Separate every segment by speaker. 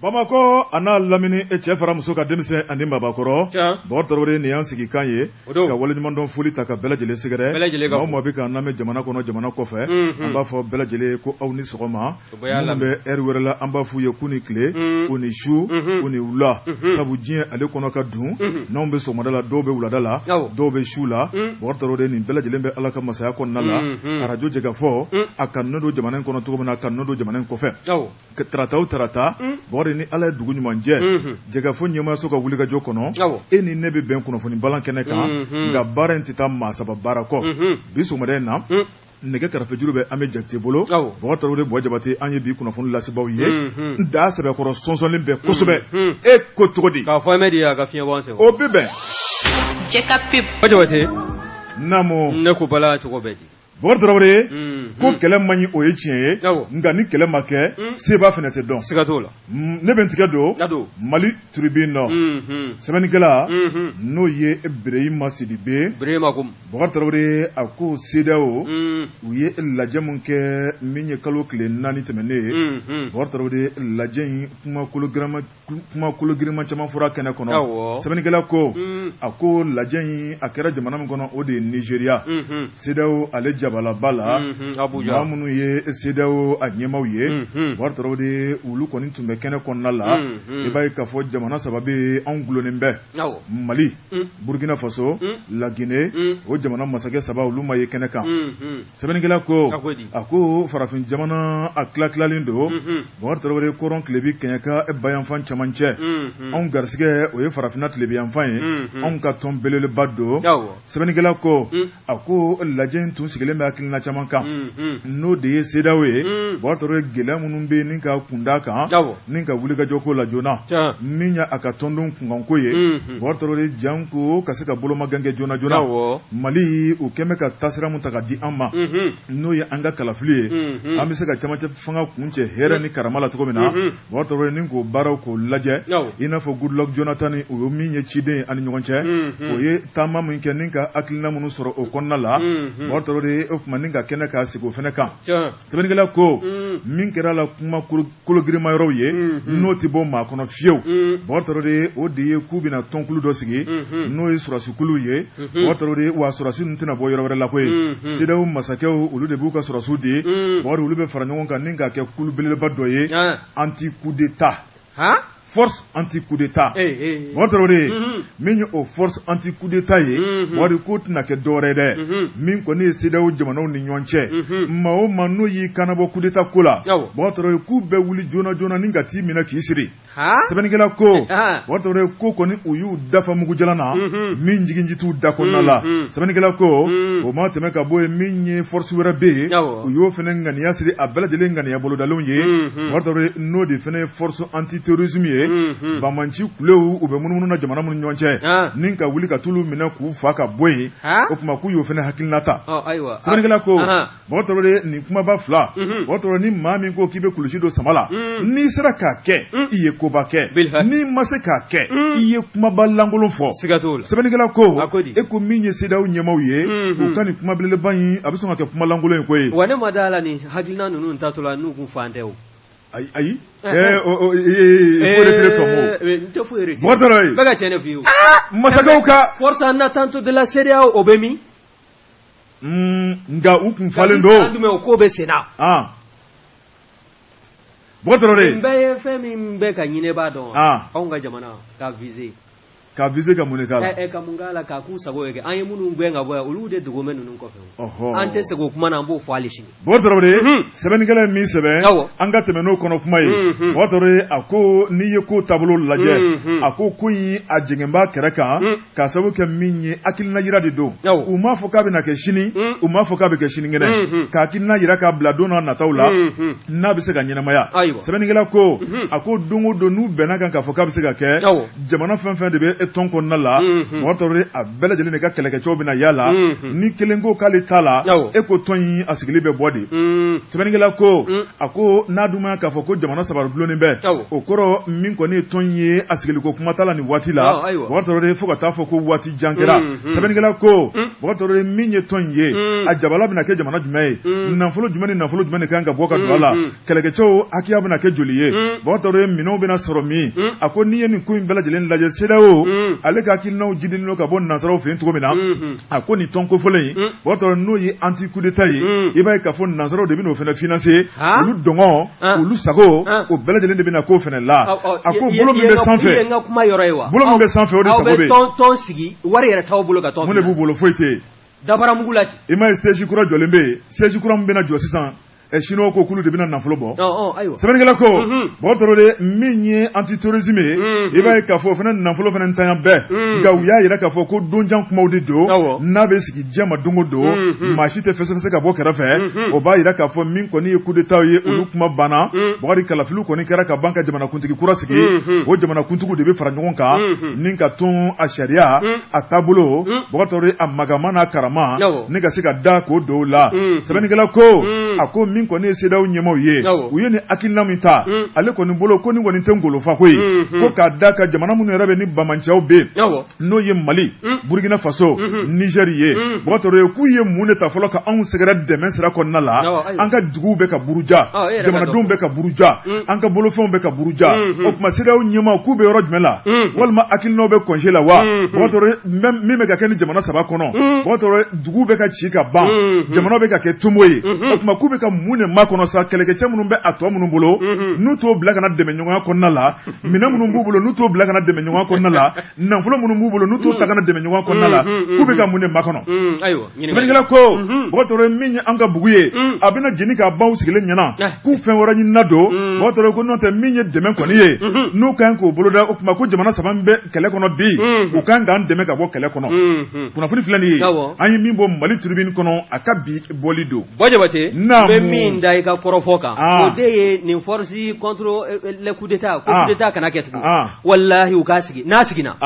Speaker 1: Bamakɔ a n'a lamini e cɛ fara muso ka denmisɛn ani mabakɔrɔ Bɔkari Tarawele nin y'an sigikan ye ka waleɲumandɔn foli ta ka bɛɛ lajɛlen sɛgɛrɛ maa o maa bɛ k'an lamɛn jamana kɔnɔ jamana kɔfɛ an b'a fɔ bɛɛ lajɛlen ko aw ni sɔgɔma minnu bɛ ɛri wɛrɛ la an b'a f'u ye k'u ni tile u ni su u ni wula sabu diɲɛ ale kɔnɔ ka dun n'anw bɛ sɔgɔmada la dɔw bɛ wulada la dɔw bɛ su la Bɔkari Tarawele nin bɛɛ lajɛlen bɛ Ala ka masaya kɔnɔna la arajo Jɛkafɔ a kanunen don jamana in kɔnɔ cogo min na a kanunen don jamana in kɔfɛ tarata o tarata Bɔkari ni Ala ye dugu ɲuman jɛ Jɛkafɔ ɲɛmaayaso ka wulikajɔ kɔnɔ e ni ne bɛ bɛn kunnafoni balan kɛnɛ kan nka baara in tɛ taa maa saba baara kɔ bi sɔgɔmada in na nɛgɛ karafejuru bɛ Ami Jakite bolo Bɔkari Tarawele Buwa Jabate an ye bi kunnafoni lasebaaw ye n da sɛbɛkɔrɔ sɔnsɔnlen bɛ kosɛbɛ e ko cogo di
Speaker 2: k'a fɔ Ahmed a ka fiɲɛ bɔ an sen
Speaker 1: o bɛ bɛn
Speaker 2: Jabate
Speaker 1: naamu
Speaker 2: ne ko bala cogo bɛ di
Speaker 1: Bɔkari Tarawele ko kɛlɛ man ɲi o ye tiɲɛ ye nka ni kɛlɛ ma kɛ seba fana tɛ dɔn
Speaker 2: siga t'o la
Speaker 1: ne bɛ n tigɛ don Mali Tribune nɔ sɛbɛnnikɛla n'o ye Birehima Sidibe Bɔkari Tarawele a ko CEDEAO u ye lajɛ min kɛ min ye kalo tile 4 tɛmɛnen ye Bɔkari Tarawele lajɛ in kuma kuma kolo girinman caman fɔra kɛnɛ kɔnɔ sɛbɛnnikɛla ko a ko lajɛ in a kɛra jamana min kɔnɔ o de ye Nizeriya CEDEAO ale jabalaba la maa minnu ye CEDEAO a ɲɛmaaw ye Bɔkari Tarawele olu kɔni tun bɛ kɛnɛ kɔnɔna la i b'a ye k'a fɔ jamana saba bɛ anw dulonnen bɛ Mali Burukina Faso Lagine o jamana masakɛ saba olu ma ye kɛnɛ kan sɛbɛnnikɛla ko a ko farafin jamana a tila tilalen don Bɔkari Tarawele kɔrɔn tilebin kɛɲɛka bayanfan cɛmancɛ anw garisɛgɛ o ye farafinna tilebinyanfan ye anw ka tɔn belebeleba don sɛbɛnnikɛla ko a ko lajɛ in tun sigilen bɛ hakilina caman kan n'o de ye CEDEAO ye Bɔkari Tarawele gɛlɛya minnu bɛ ni ka kunda kan ni ka wulikajɔ ko la joona min ye a ka tɔndenw kunkanko ye Bɔkari Tarawele janko ka se ka bolomagɛn kɛ joona joona Mali u kɛn bɛ ka taasira min ta ka di an ma n'o ye an ka kalafili ye an bɛ se ka cɛmancɛ fanga kuncɛ hɛrɛ ni karama la cogo min na Bɔkari Tarawele ni k'o baaraw k'o lajɛ i n'a fɔ Goodluck Jonathan o ye min ye ciden ye an ni ɲɔgɔn cɛ o ye taama min kɛ ni ka hakilina minnu sɔrɔ o kɔnɔna la Bɔkari Tarawele o tuma ni ka kɛnɛ k'a sigi o fana kan sɛbɛnnikɛla ko min kɛra la kuma kolo girinma yɔrɔw ye n'o tɛ bɔ maa kɔnɔ fiyewu Bɔkari Tarawele o de ye k'u bɛna tɔnkulu dɔ sigi n'o ye sɔrɔdasikulu ye Bɔkari Tarawele wa sɔrɔdasi ninnu tɛna bɔ yɔrɔ wɛrɛ la koyi CEDEAO masakɛw olu de b'u ka sɔrɔdasiw di Bɔkari olu bɛ fara ɲɔgɔn kan ni k'a kɛ kulu belebeleba dɔ ye anti coup d'état force anti coup d'état Bɔkari Tarawele min ye o force anti coup d'état ye Bɔkari k'o tɛna kɛ dɔwɛrɛ ye dɛ min kɔni ye CEDEAO jamanaw ni ɲɔgɔn cɛ maa o maa n'o y'i kannabɔ coup d'état ko la Bɔkari Tarawele k'u bɛ wuli joona joona ni ka t'i minɛ k'i siri sɛbɛnnikɛla ko Bɔkari Tarawele ko kɔni u y'u dafa mugujalan na min jiginji t'u da kɔnɔna la sɛbɛnnikɛla ko o ma tɛmɛ ka bɔ yen min ye force wɛrɛ bɛ yen u y'o fana ŋaniya siri a bɛɛ lajɛlen ŋaniya bolodalenw ye Bɔkari Tarawele n'o de fana ye force anti terrorisme ye banbaanci kulew u bɛ munumunu na jamana minnu ɲɔgɔn cɛ ni ka wuli ka t'olu minɛ k'u fa ka bɔ yen o tuma k'u y'o fana hakilina ta sɛbɛnnikɛla ko Bɔkari Tarawele nin kumaba fila Bɔkari Tarawele ni maa min ko k'i bɛ kulusi don sama la n'i sera k'a kɛ i ye koba kɛ n'i ma se k'a kɛ i ye kumaba lankolon fɔ sɛbɛnnikɛla ko e ko min ye CEDEAO ɲɛmaaw ye u ka nin kuma belebeleba in a bɛ sɔn ka kɛ kuma lankolon ye koyi
Speaker 2: wa ne ma da la nin hakilina ninnu tatɔ la n'u kun fan tɛ o
Speaker 1: ayi ayi retiré tɔmɔ
Speaker 2: n tɛ foyi
Speaker 1: retiré Bɔkari Tarawele
Speaker 2: n bɛ ka tiɲɛ de f'i ye
Speaker 1: masakɛw ka
Speaker 2: force en attente de la CEDEAO o bɛ min
Speaker 1: Nka u kun falen don
Speaker 2: jumɛn o ko bɛ sen na
Speaker 1: Bɔkari Tarawele
Speaker 2: nin bɛɛ ye fɛn min bɛ ka ɲini b'a dɔn anw ka jamana ka viser
Speaker 1: ka viser ka mun k'a
Speaker 2: la ka mun k'a la k'a k'u sago ye kɛ an ye minnu gɛn ka bɔ yan olu de dogo bɛ ninnu kɔfɛ an tɛ segin o kuma na an b'o fɔ hali sini
Speaker 1: Bɔkari Tarawele sɛbɛnnikɛla ye min sɛbɛn an ka tɛmɛ n'o kɔnɔ kuma ye Bɔkari Tarawele a ko n'i ye ko taabolo lajɛ a ko ko in a jɛngɛn b'a kɛrɛ kan k'a sababu kɛ min ye hakilina yira de don u m'a fɔ k'a bɛna kɛ sini u m'a fɔ k'a bɛ kɛ sinikɛnɛ ka hakilina yira k'a bila don n'a nataw la n'a bɛ se ka ɲɛnamaya sɛbɛnnikɛla ko a ko don o don n'u bɛnna kan k'a fɔ k'a bɛ se ka kɛ jamana fɛn fɛn de bɛ tɔn kɔnɔna la, Bubakari Tarawele, a bɛɛ lajɛlen de ka kɛlɛkɛcɛw bɛna yala. Ni kelen ko k'ale t'a la, e ko tɔn in a sigili bɛ bɔ de. Sɛbɛnnikɛla ko, a ko n'a dun ma k'a fɔ ko jamana saba dulonnen bɛ, o kɔrɔ min kɔni ye tɔn ye, a sigiliko kuma t'a la nin waati la, Bubakari Tarawele, fo ka taa fɔ ko waati jan kɛra. Sɛbɛnnikɛla ko, Bubakari Tarawele, min ye tɔn in ye, a jabala bɛna kɛ jamana jumɛn ye, nafolo jumɛn ni nafolo jumɛn de kan ka bɔ ka don a la, kɛlɛkɛcɛw hakɛya bɛna kɛ joli ye, Bubakari Tarawele, minɛnw bɛna sɔrɔ min? A ko n'i ye nin ko in bɛɛ lajɛlen lajɛ, CEDEAO ale ka hakilinaw jidilen don ka bɔ nansaraw fɛ yen cogo min na, a ko nin tɔn kofɔlen in, Bubakari Tarawele, n'o ye anti coup d'état ye, i b'a ye k'a fɔ nansaraw de bɛna o fana financer, olu dɔngɔ, olu sago, o bɛɛ lajɛlen de bɛna k'o fana la. A ko bolo min bɛ sanfɛ, bolo min bɛ sanfɛ, o de sago bɛ yen.
Speaker 2: Aw bɛ tɔn sigi, wari yɛrɛ t'aw bolo ka tɔn.
Speaker 1: Mun de b'u bolo? Foyi tɛ yen.
Speaker 2: Dabaramugu la ten.
Speaker 1: I m'a ye, siège kura jɔlen bɛ yen, siège kura min bɛna jɔ sisan, chinois ko k'olu de bɛna nafolo bɔ. Sɛbɛnnikɛla ko, Bubakari Tarawele, min ye antiterrorisme ye, i b'a ye k'a fɔ o fana nafolo fana ntanya bɛɛ, nka u y'a jira k'a fɔ ko donjan kumaw de don, n'a bɛ sigi diɲɛ ma don o don, maa si tɛ fɛsɛfɛsɛ ka bɔ kɛrɛfɛ. O b'a jira k'a fɔ min kɔni ye coup d'état ye, olu kuma banna. Bubakari, kalafiliw kɔni kɛra ka ban ka jamanakuntigi kura sigi. O jamanakuntigiw de bɛ fara ɲɔgɔn kan ni ka tɔn a sariya, a taabolo, Bubakari Tarawele, a magama n'a karama ni ka se ka da k'o don la. Sɛbɛnnikɛla ko, a ko min kɔni ye CEDEAO ɲɛmaaw ye, u ye nin hakilina min ta, ale kɔni bolo ko nin kɔni tɛ ngolofako ye, ko k'a da ka jamana minnu yɛrɛ bɛ ni banbaanciyaw bɛ yen, n'o ye Mali, Burkina Faso, Niger ye, Bubakari Tarawele, k'u ye mun de ta fɔlɔ ka anw sɛgɛrɛ dɛmɛ sira kɔnɔna la? An ka duguw bɛ ka buruja, jamanadenw bɛ ka buruja, an ka bolofɛnw bɛ ka buruja. O tuma CEDEAO ɲɛmaaw k'u bɛ yɔrɔ jumɛn la? Walima hakilinaw bɛ congé la wa? Bubakari Tarawele, min bɛ ka kɛ ni jamana saba kɔnɔ, Bubakari Tarawele, duguw bɛ ka ci ka ban, jamana bɛ ka kɛ tomo ye. O tuma k'u bɛ ka mun de makɔnɔ sa? Kɛlɛkɛcɛ minnu bɛ a tɔ minnu bolo, n'u t'o bila ka na dɛmɛ ɲɔgɔnya kɔnɔna la, minɛn minnu b'u bolo, n'u t'o bila ka na dɛmɛ ɲɔgɔnya kɔnɔna la, nafolo minnu b'u bolo, n'u t'o ta ka na dɛmɛ ɲɔgɔnya kɔnɔna la, k'u bɛ ka mun de makɔnɔ? Sɛbɛnnikɛla ko, Bubakari Tarawele, min ye an ka bugu ye, a bɛna jeni k'a baw sigilen ɲɛna k'u fɛn wɛrɛ ɲinina don. Bubakari Tarawele ko n'o tɛ, min ye dɛmɛ kɔni ye, n'u ka kan k'o boloda, o tuma ko jamana saba min bɛ kɛlɛ kɔnɔ bi, u kan k'an dɛmɛ ka bɔ kɛlɛ kɔnɔ. Kunnafoni filɛ nin ye, an ye min bɔ Mali Tribune kɔnɔ, a ka bi bɔli don.
Speaker 2: Bɔ Jabate, n bɛ min da i ka kɔrɔfɔ kan, o de ye nin force contre le coup d'état, ko coup d'état kana kɛ tugun. Walahi, u k'a sigi, n'a siginna,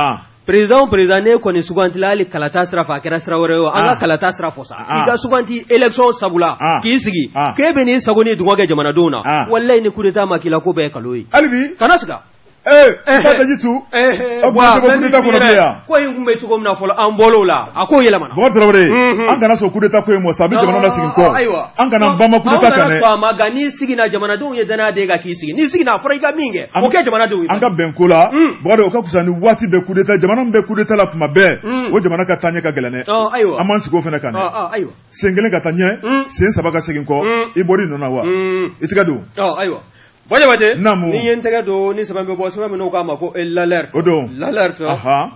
Speaker 2: président o président ne kɔni sugantila, hali kalata sira fɛ, a kɛra sira wɛrɛ ye o, an ka kalata sira fɔ sa, i ka suganti élection sabula k'i sigi k'e bɛ n'i sago ni dungɔ kɛ jamanadenw na, walahi, ni coup d'état ma k'i la, ko bɛɛ ye kalo ye.
Speaker 1: Hali bi
Speaker 2: kana siga.
Speaker 1: Ee, daji tu aw bɔ coup d'état kɔnɔ bilen yan.
Speaker 2: Ko in tun bɛ cogo min na fɔlɔ, an bɔl'o la, a ko yɛlɛmana.
Speaker 1: Bubakari Tarawele, an kana sɔn coup d'état ko in ma sa, a bɛ jamana lasegin kɔ.
Speaker 2: Ayiwa.
Speaker 1: An kana banba coup d'état kan dɛ.
Speaker 2: An kana sɔn a ma, nka n'i siginna, jamanadenw ye danaya d'e kan k'i sigi, n'i siginna, a fɔra i ka min kɛ, o kɛ jamanadenw ye.
Speaker 1: An ka bɛn ko la, Bubakari, o ka fisa ni waati bɛɛ coup d'état. Jamana min bɛ coup d'état la tuma bɛɛ, o jamana ka taaɲɛ ka gɛlɛn dɛ.
Speaker 2: Ayiwa.
Speaker 1: An b'an sigi o fana kan dɛ.
Speaker 2: Ayiwa.
Speaker 1: Sen kelen ka taa ɲɛ, sen saba ka segin kɔ, i bɔr'i nɔ na wa, i tɛgɛ don.
Speaker 2: Ayiwa. Bɔ Jabate,
Speaker 1: Naamu.
Speaker 2: Ni ye n tɛgɛ don ni sɛbɛn bɛ bɔ, sɛbɛn min n'u k'a ma ko l'alerte.
Speaker 1: O don.
Speaker 2: L'alerte.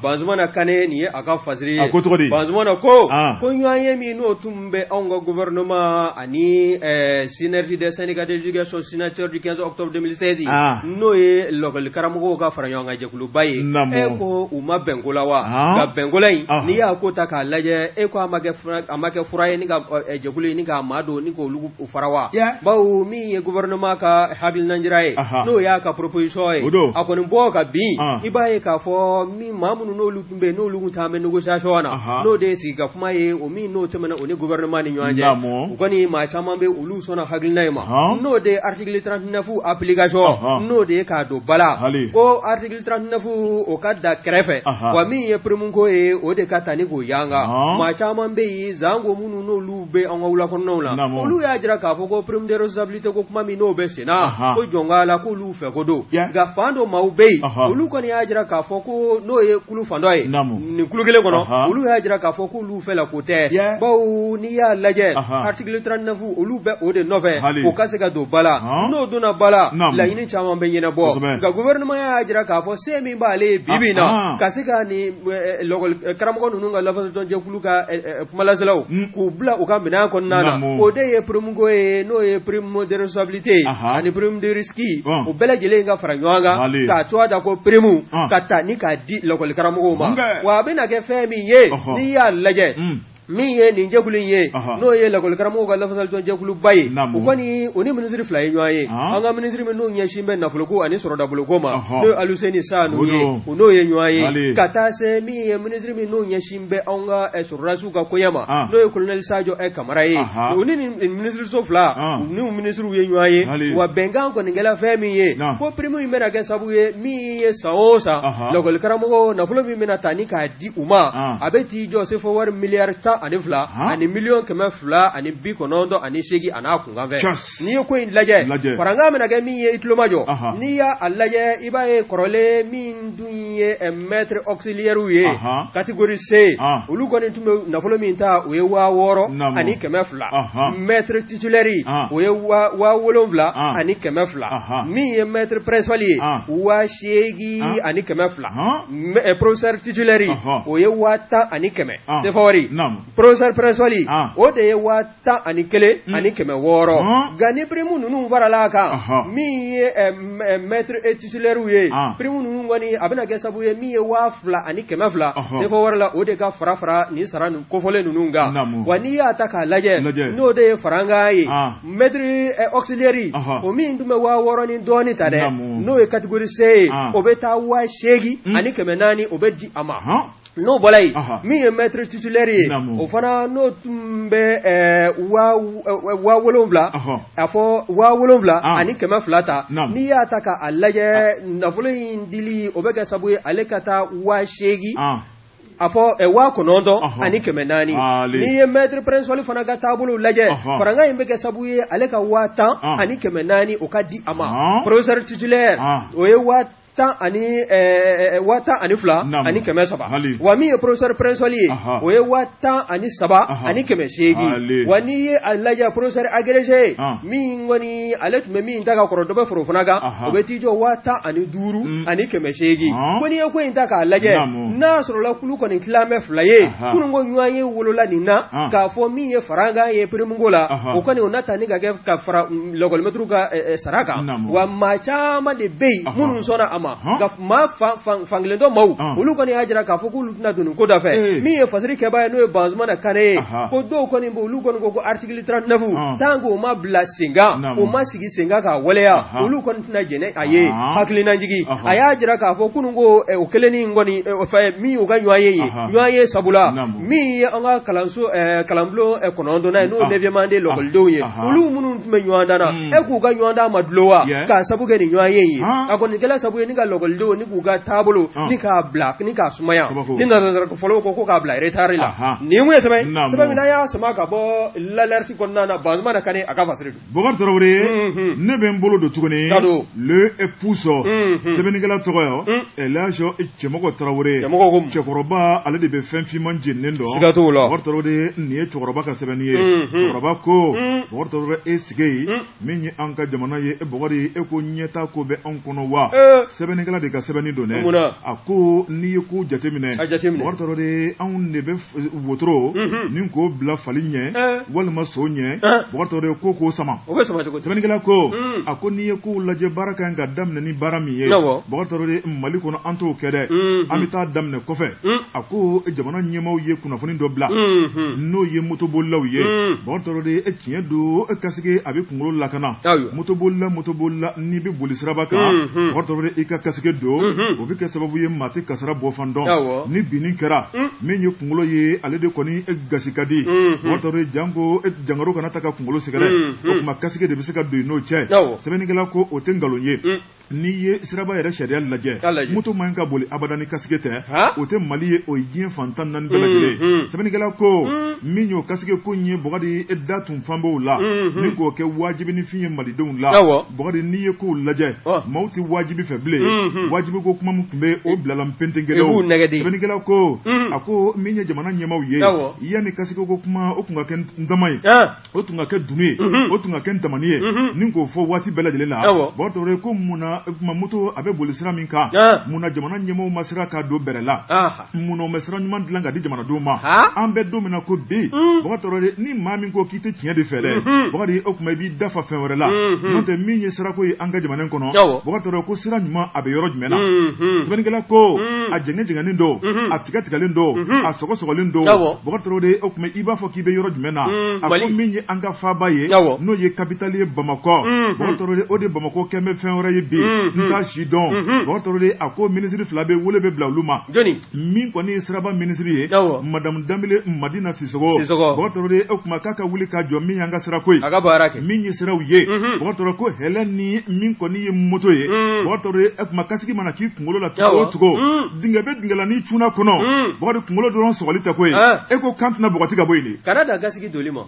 Speaker 2: Bazumana Kane, nin ye a ka fasiri ye.
Speaker 1: A ko cogo di?
Speaker 2: Bazumana ko, ko ɲɔgɔn ye min n'o tun bɛ anw ka gouvernement ani synergie des syndicats d'éducation signataires du 15 octobre 2016, n'o ye lakɔli karamɔgɔw ka fara ɲɔgɔn kan jɛkuluba ye.
Speaker 1: Naamu.
Speaker 2: E ko u ma bɛnko la wa? Nka bɛnko la in, n'i y'a ko ta k'a lajɛ, e ko a ma kɛ fura ye ni ka jɛkulu ye ni k'a maa don ni k'olu fara wa? Bawo min ye gouvernement ka hakilinajira ye, n'o y'a ka proposition ye, a kɔni bɔ ka bin, i b'a ye k'a fɔ min maa minnu n'olu tun bɛ yen, n'olu tun taa bɛ négociation na, n'o de ye sigi ka kuma ye, o min n'o tɛmɛna o ni gouvernement ni ɲɔgɔn cɛ, u kɔni maa caman bɛ, olu sɔnna hakilina in ma, n'o de ye article 39 application, n'o de ye k'a don ba la, ko article 39 o ka da kɛrɛfɛ, wa min ye prime ko ye, o de ka ta ni k'o yanga. Maa caman bɛ yen, zango minnu n'olu bɛ an ka wula kɔnɔnaw la, olu y'a jira k'a fɔ ko prime de responsabilité ko kuma min n'o bɛ sen na, ko jɔnka la, k'olu fɛ ko don. Nka fan dɔ maaw bɛ yen, olu kɔni y'a jira k'a fɔ ko n'o ye kulu fan dɔ ye nin kulu kelen kɔnɔ, olu y'a jira k'a fɔ k'olu fɛ la ko tɛ, bawo n'i y'a lajɛ article 39, olu bɛ o de nɔfɛ, o ka se ka don ba la. N'o donna ba la, laɲini caman bɛ ɲɛnabɔ. Nka gouvernement y'a jira k'a fɔ se min b'ale ye bi bi in na, ka se ka nin lakɔli karamɔgɔ ninnu ka lafasatɔnjɛkulu ka kumalaselaw k'u bila u ka minɛn kɔnɔna na, o de ye prime ko ye, n'o ye prime de responsabilité ani prime de risque, o bɛɛ lajɛlen ka fara ɲɔgɔn kan k'a tɔgɔ da ko prime, ka ta ni k'a di lakɔli karamɔgɔw ma. Wa a bɛna kɛ fɛn min ye, n'i y'a lajɛ. Min ye nin jɛkulu in ye, n'o ye lakɔlikaramɔgɔw ka lafasalitɔn jɛkuluba ye, u kɔni u ni minisiri fila ye ɲɔgɔn ye, an ka minisiri min n'u ɲɛsin bɛ nafoloko ani sɔrɔdaboloko ma, n'o ye Aluseni Sanu ye, u n'o ye ɲɔgɔn ye, ka taa se min ye minisiri min n'u ɲɛsin bɛ anw ka sɔrɔdasiw ka koɲɛ ma, n'o ye kolonɛli Sajo Kamara ye, u ni nin minisiriso fila u n'u minisiriw ye ɲɔgɔn ye, wa bɛnkan kɔni kɛla fɛn min ye, ko prime in bɛna kɛ sababu ye min ye san o san lakɔlikaramɔgɔw nafolo min bɛna ta ni k'a di u ma, a bɛ t'i jɔ sefa wari miliyari 12 ani miliyɔn 298 a n'a kunkanfɛn. N'i ye ko in lajɛ, farankan bɛna kɛ min ye i tulomajɔ, n'i y'a lajɛ i b'a ye kɔrɔlen min dun ye maître auxiliaire ye catégorie C, olu kɔni tun bɛ nafolo min ta o ye 6200, maître titulaire o ye 7200, min ye maître principal ye 8100. Professeur titulaire o ye 10100 sefa wari, professeur principal o de ye 11600. Nka ni prime ninnu farala a kan, min ye maître titulaire ye, prime ninnu kɔni a bɛna kɛ sababu ye min ye 2200 sefa wari la, o de ka fara fara nin sara kofɔlen ninnu kan. Wa n'i y'a ta k'a lajɛ, n'o de ye farankan ye, maître auxiliaire o min tun bɛ 6000 ni dɔɔnin ta dɛ, n'o ye catégorie C ye, o bɛ taa 8400, o bɛ di a ma. N'o bɔra yen, min ye maître titulaire ye, o fana n'o tun bɛ 7000, a fɔ 7200 ta, n'i y'a ta k'a lajɛ, nafolo in dili o bɛ kɛ sababu ye ale ka taa 8000, a fɔ 9400. N'i ye maître principal fana ka taabolo lajɛ, farankan in bɛ kɛ sababu ye ale ka 10400 o ka di a ma. Professeur titulaire o ye 12300, wa min ye professeur principal ye, o ye 13800. Wa n'i ye a lajɛ, professeur agrégé min kɔni ale tun bɛ min ta ka kɔrɔ, dɔ bɛ fara o fana kan, o bɛ t'i jɔ 15800. Ko n'i ye ko in ta k'a lajɛ, n'a sɔrɔla kulu kɔni tilan bɛ fila ye, kunun ko ɲɔgɔn ye wolola nin na k'a fɔ min ye farankan ye prime ko la, o kɔni o na ta ni ka kɛ ka fara lakɔlimɛtiriw ka sara kan. Wa maa caman de bɛ yen minnu sɔnna a ma, nka maa fankelen dɔ maaw olu kɔni y'a jira k'a fɔ k'olu tɛna don nin ko da fɛ. Min ye fasiri kɛbaa ye, n'o ye Bansumana Kane ye, ko dɔw kɔni bɛ olu kɔni ko ko article 39 tant que o ma bila sen kan, o ma sigi sen kan k'a waleya, olu kɔni tɛna jɛn a ye. Hakilinajigi a y'a jira k'a fɔ kunun ko o kelennin kɔni fɛ min u ka ɲɔgɔn ye ɲɔgɔn ye, sabula min ye an ka kalanso kalanbulon 9nan ye, n'o neuvième année lakɔlidenw ye, olu minnu tun bɛ ɲɔgɔndan na, e k'u ka ɲɔgɔndan ma dulon wa k'a sabu kɛ nin ɲɔgɔn ye ye, a kɔni kɛla sabu ye ni ka lakɔlidenw ni k'u ka taabolo ni k'a bila ni k'a sumaya, ni nansara fɔlɔ ko k'a bila retard la. Nin kun ye sɛbɛn sɛbɛn min n'a y'a sama ka bɔ l'Alerte kɔnɔna na, Bansumana Kane a ka fasiri don.
Speaker 1: Bɔkari Tarawele, ne bɛ n bolo don tuguni Le Pouce, sɛbɛnnikɛla tɔgɔ ye Elhaji Cɛmɔgɔ Tarawele, cɛkɔrɔba ale de bɛ fɛn finman jeninen dɔn,
Speaker 2: siga t'o la.
Speaker 1: Bɔkari Tarawele, nin ye cɛkɔrɔba ka sɛbɛnni ye. Cɛkɔrɔba ko, Bɔkari Tarawele, e sigi yen min ye an ka jamana ye, e Bɔkari, e ko ɲɛtaa ko bɛ anw kɔnɔ wa? Sɛbɛnnikɛla de ka sɛbɛnni don dɛ. A ko n'i ye ko jateminɛ, Bɔkari Tarawele, anw de bɛ wotoro ni k'o bila fali ɲɛ walima so ɲɛ, Bɔkari Tarawele, ko k'o sama. Sɛbɛnnikɛla ko, a ko n'i ye kow lajɛ, baara ka kan ka daminɛ ni baara min ye, Bɔkari Tarawele, Mali kɔnɔ an t'o kɛ dɛ, an bɛ taa daminɛ kɔfɛ. A ko jamana ɲɛmaaw ye kunnafoni dɔ bila, n'o ye motobolilaw ye. Bɔkari Tarawele, e tiɲɛ don, e kasike a bɛ kunkolo lakana. Motobolila n'i bɛ boli siraba kan, Bɔkari Tarawele, i ka kasike don, o bɛ kɛ sababu ye maa tɛ kasara bɔfan dɔn. Ni binni kɛra, min ye kunkolo ye, ale de kɔni gasi ka di. Bɔkari Tarawele, janko jangaro kana ta ka kunkolo sɛgɛrɛ, o tuma kasike de bɛ se ka don i n'o cɛ. Sɛbɛnnikɛla ko o tɛ nkalon ye. N'i ye siraba yɛrɛ sariya lajɛ, moto man ka boli abada ni kasike tɛ. O tɛ Mali ye, o ye diɲɛ fan 14 bɛɛ lajɛlen ye. Sɛbɛnnikɛla ko min y'o kasike ko in ye, Bɔkari, e da tun fan b'o la ni k'o kɛ wajibi ni fin ye malidenw la. Bɔkari, n'i ye kow lajɛ, maaw tɛ wajibi fɛ bilen. Wajibi ko kuma min tun bɛ, o bilala npentenkelen. Sɛbɛnnikɛla ko, a ko min ye jamana ɲɛmaaw ye, yanni kasike ko kuma o tun ka kɛ ntama ye, o tun ka kɛ dunun ye, o tun ka kɛ ntamani ye, ni k'o fɔ waati bɛɛ lajɛlen la. Bɔkari Tarawele ko munna kuma moto a bɛ boli sira min kan, munna jamana ɲɛmaaw ma sira k'a don bɛrɛ la, munna u ma sira ɲuman dilan ka di jamanadenw ma? An bɛ don min na ko bi, Bɔkari Tarawele, ni maa min ko k'i tɛ tiɲɛ de fɛ dɛ, Bɔkari, o tuma i b'i dafa fɛn wɛrɛ la. N'o tɛ, min ye sirako ye an ka jamana kɔnɔ, Bɔkari Tarawele, ko sira ɲuman a bɛ yɔrɔ jumɛn na? Sɛbɛnnikɛla ko A jɛngɛ jɛngɛnen don, a tigɛ tigɛlen don, a sɔgɔ sɔgɔlen don. Bɔkari Tarawele, o tuma i b'a fɔ k'i bɛ yɔrɔ jumɛn na? A ko min ye an ka faaba ye, n'o ye capitale ye Bamakɔ, Bɔkari Tarawele, o de Bamakɔ kɛn bɛ fɛn wɛrɛ ye bi, n t'a si dɔn. Bɔkari Tarawele, a ko minisiri fila bɛ wele bɛ bila olu ma. Min kɔni ye siraba minisiri ye, madamu Danbele Madina Sisɔgɔ, Bɔkari Tarawele, o tuma k'a ka wuli ka jɔ min y'an ka sirako ye,
Speaker 2: a ka baara kɛ,
Speaker 1: min ye siraw ye. Bɔkari Tarawele ko hɛlɛ ni min kɔni ye moto ye, Bɔkari Tarawele, o tuma kasiki mana k'i kunkolo la cogo o cogo, dingɛ bɛ dingɛ la, n'i cunna kɔnɔ, Bɔkari, kunkolo dɔrɔn sɔgɔli tɛ ko ye. E ko kan tɛna bɔgɔti ka bɔ yen de.
Speaker 2: Kana dan kasiki doli ma.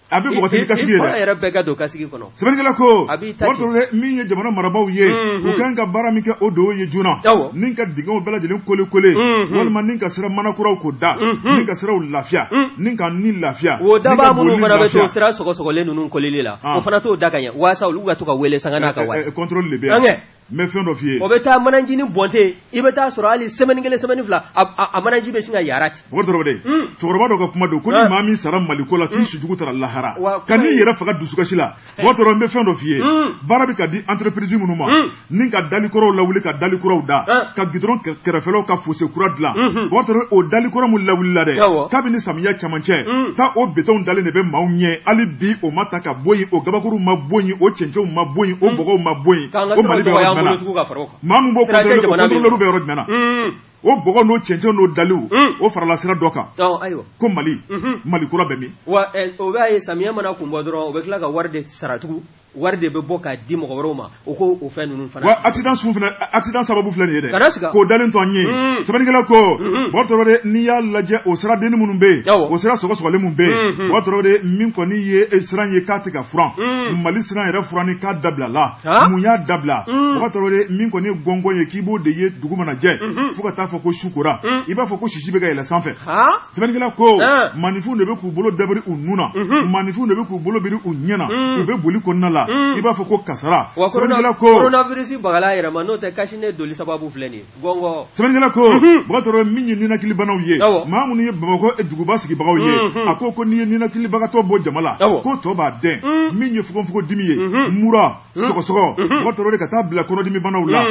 Speaker 1: A bɛ bɔgɔti ni kasiki ye
Speaker 2: dɛ. I yɛrɛ bɛɛ ka don kasiki kɔnɔ.
Speaker 1: Sɛbɛnnikɛla ko, a b'i ta ci. Min ye jamana marabaaw ye, u kan ka baara min kɛ, o de ye joona ni ka dingɛw bɛɛ lajɛlen kole kole, walima ni ka sira mana kuraw ko da, ni ka siraw lafiya, ni ka ni lafiya.
Speaker 2: O dabaa minnu fana bɛ to sira sɔgɔsɔgɔlen ninnu kolili la, o fana t'o da ka ɲɛ waasa olu ka to ka wele sanga n'a ka waati.
Speaker 1: Contrôle de bɛ yan. N bɛ fɛn dɔ f'i ye.
Speaker 2: O bɛ taa manajinin bɔnte, i bɛ taa sɔrɔ hali semaine kelen, semaine fila, a manaji bɛ sin ka yara
Speaker 1: ten. Bɔkari Tarawele, cɛkɔrɔba dɔ ka kuma don ko ni maa min sara Maliko la, k'i sujugu taara lahara, ka n'i yɛrɛ faga dusukasi la. Bɔkari Tarawele, n bɛ fɛn dɔ f'i ye. Baara bɛ ka di entreprise minnu ma, ni ka dali kɔrɔw lawuli ka dali kuraw da, ka goudron kɛrɛfɛlaw ka fossé kura dilan. Bɔkari Tarawele, o dali kɔrɔ min lawulila dɛ, kabini samiya cɛmancɛ taa, o béton dalen de bɛ maaw ɲɛ hali bi, o ma ta ka bɔ yen, o gabakuru ma bɔ yen, o cɛncɛnw ma bɔ yen, o bɔgɔw ma bɔ yen. O Mali bɛ yɔrɔ jumɛn na? Maa min b'o contrôleur bɛ yɔrɔ jumɛn na? O bɔgɔ n'o cɛncɛn n'o daliw, o farala sira dɔ kan. Ko Mali, Mali kura bɛ min?
Speaker 2: Wa o b'a ye, samiya mana kun bɔ dɔrɔn, o bɛ tila ka wari de sara tugun, wari de bɛ bɔ k'a di mɔgɔ wɛrɛw ma, o ko o fɛn ninnu fana.
Speaker 1: Wa accident sun fana, accident sababu filɛ nin ye dɛ. Kana siga. K'o dalen to an ye. Sɛbɛnnikɛla ko, Bɔkari Tarawele, n'i y'a lajɛ, o sira denni minnu bɛ yen, o sira sɔgɔsɔgɔlen minnu bɛ yen, Bɔkari Tarawele, min kɔni ye sira ye k'a tɛ ka furan, Mali sira yɛrɛ furanni k'a dabila la. Mun y'a dabila? Bɔkari Tarawele, min kɔni ye gɔngɔn ye k'i b'o de ye dugu mana jɛ fo ka taa fɔ ko su kora, i b'a fɔ ko sisi bɛ ka yɛlɛ sanfɛ. Sɛbɛnnikɛla ko, maaninfinw de bɛ k'u bolo dabiri u nun na, maaninfinw de bɛ k'u bolo biri u ɲɛ na, u bɛ boli kɔnɔna la i b'a fɔ ko kasara.
Speaker 2: Sɛbɛnnikɛla ko, coronavirus bagala yɛrɛ ma, n'o tɛ cache-nez doli sababu filɛ nin ye, gɔngɔ.
Speaker 1: Sɛbɛnnikɛla ko, Bɔkari Tarawele, min ye ninakilibanaw ye, maa minnu ye Bamakɔ duguba sigibagaw ye, a ko n'i ye ninakilibagatɔ bɔ jama la, ko tɔ b'a dɛn. Min ye fogonfogon dimi ye, mura, sɔgɔsɔgɔ, Bɔkari Tarawele, ka taa bila kɔnɔdimibanaw la,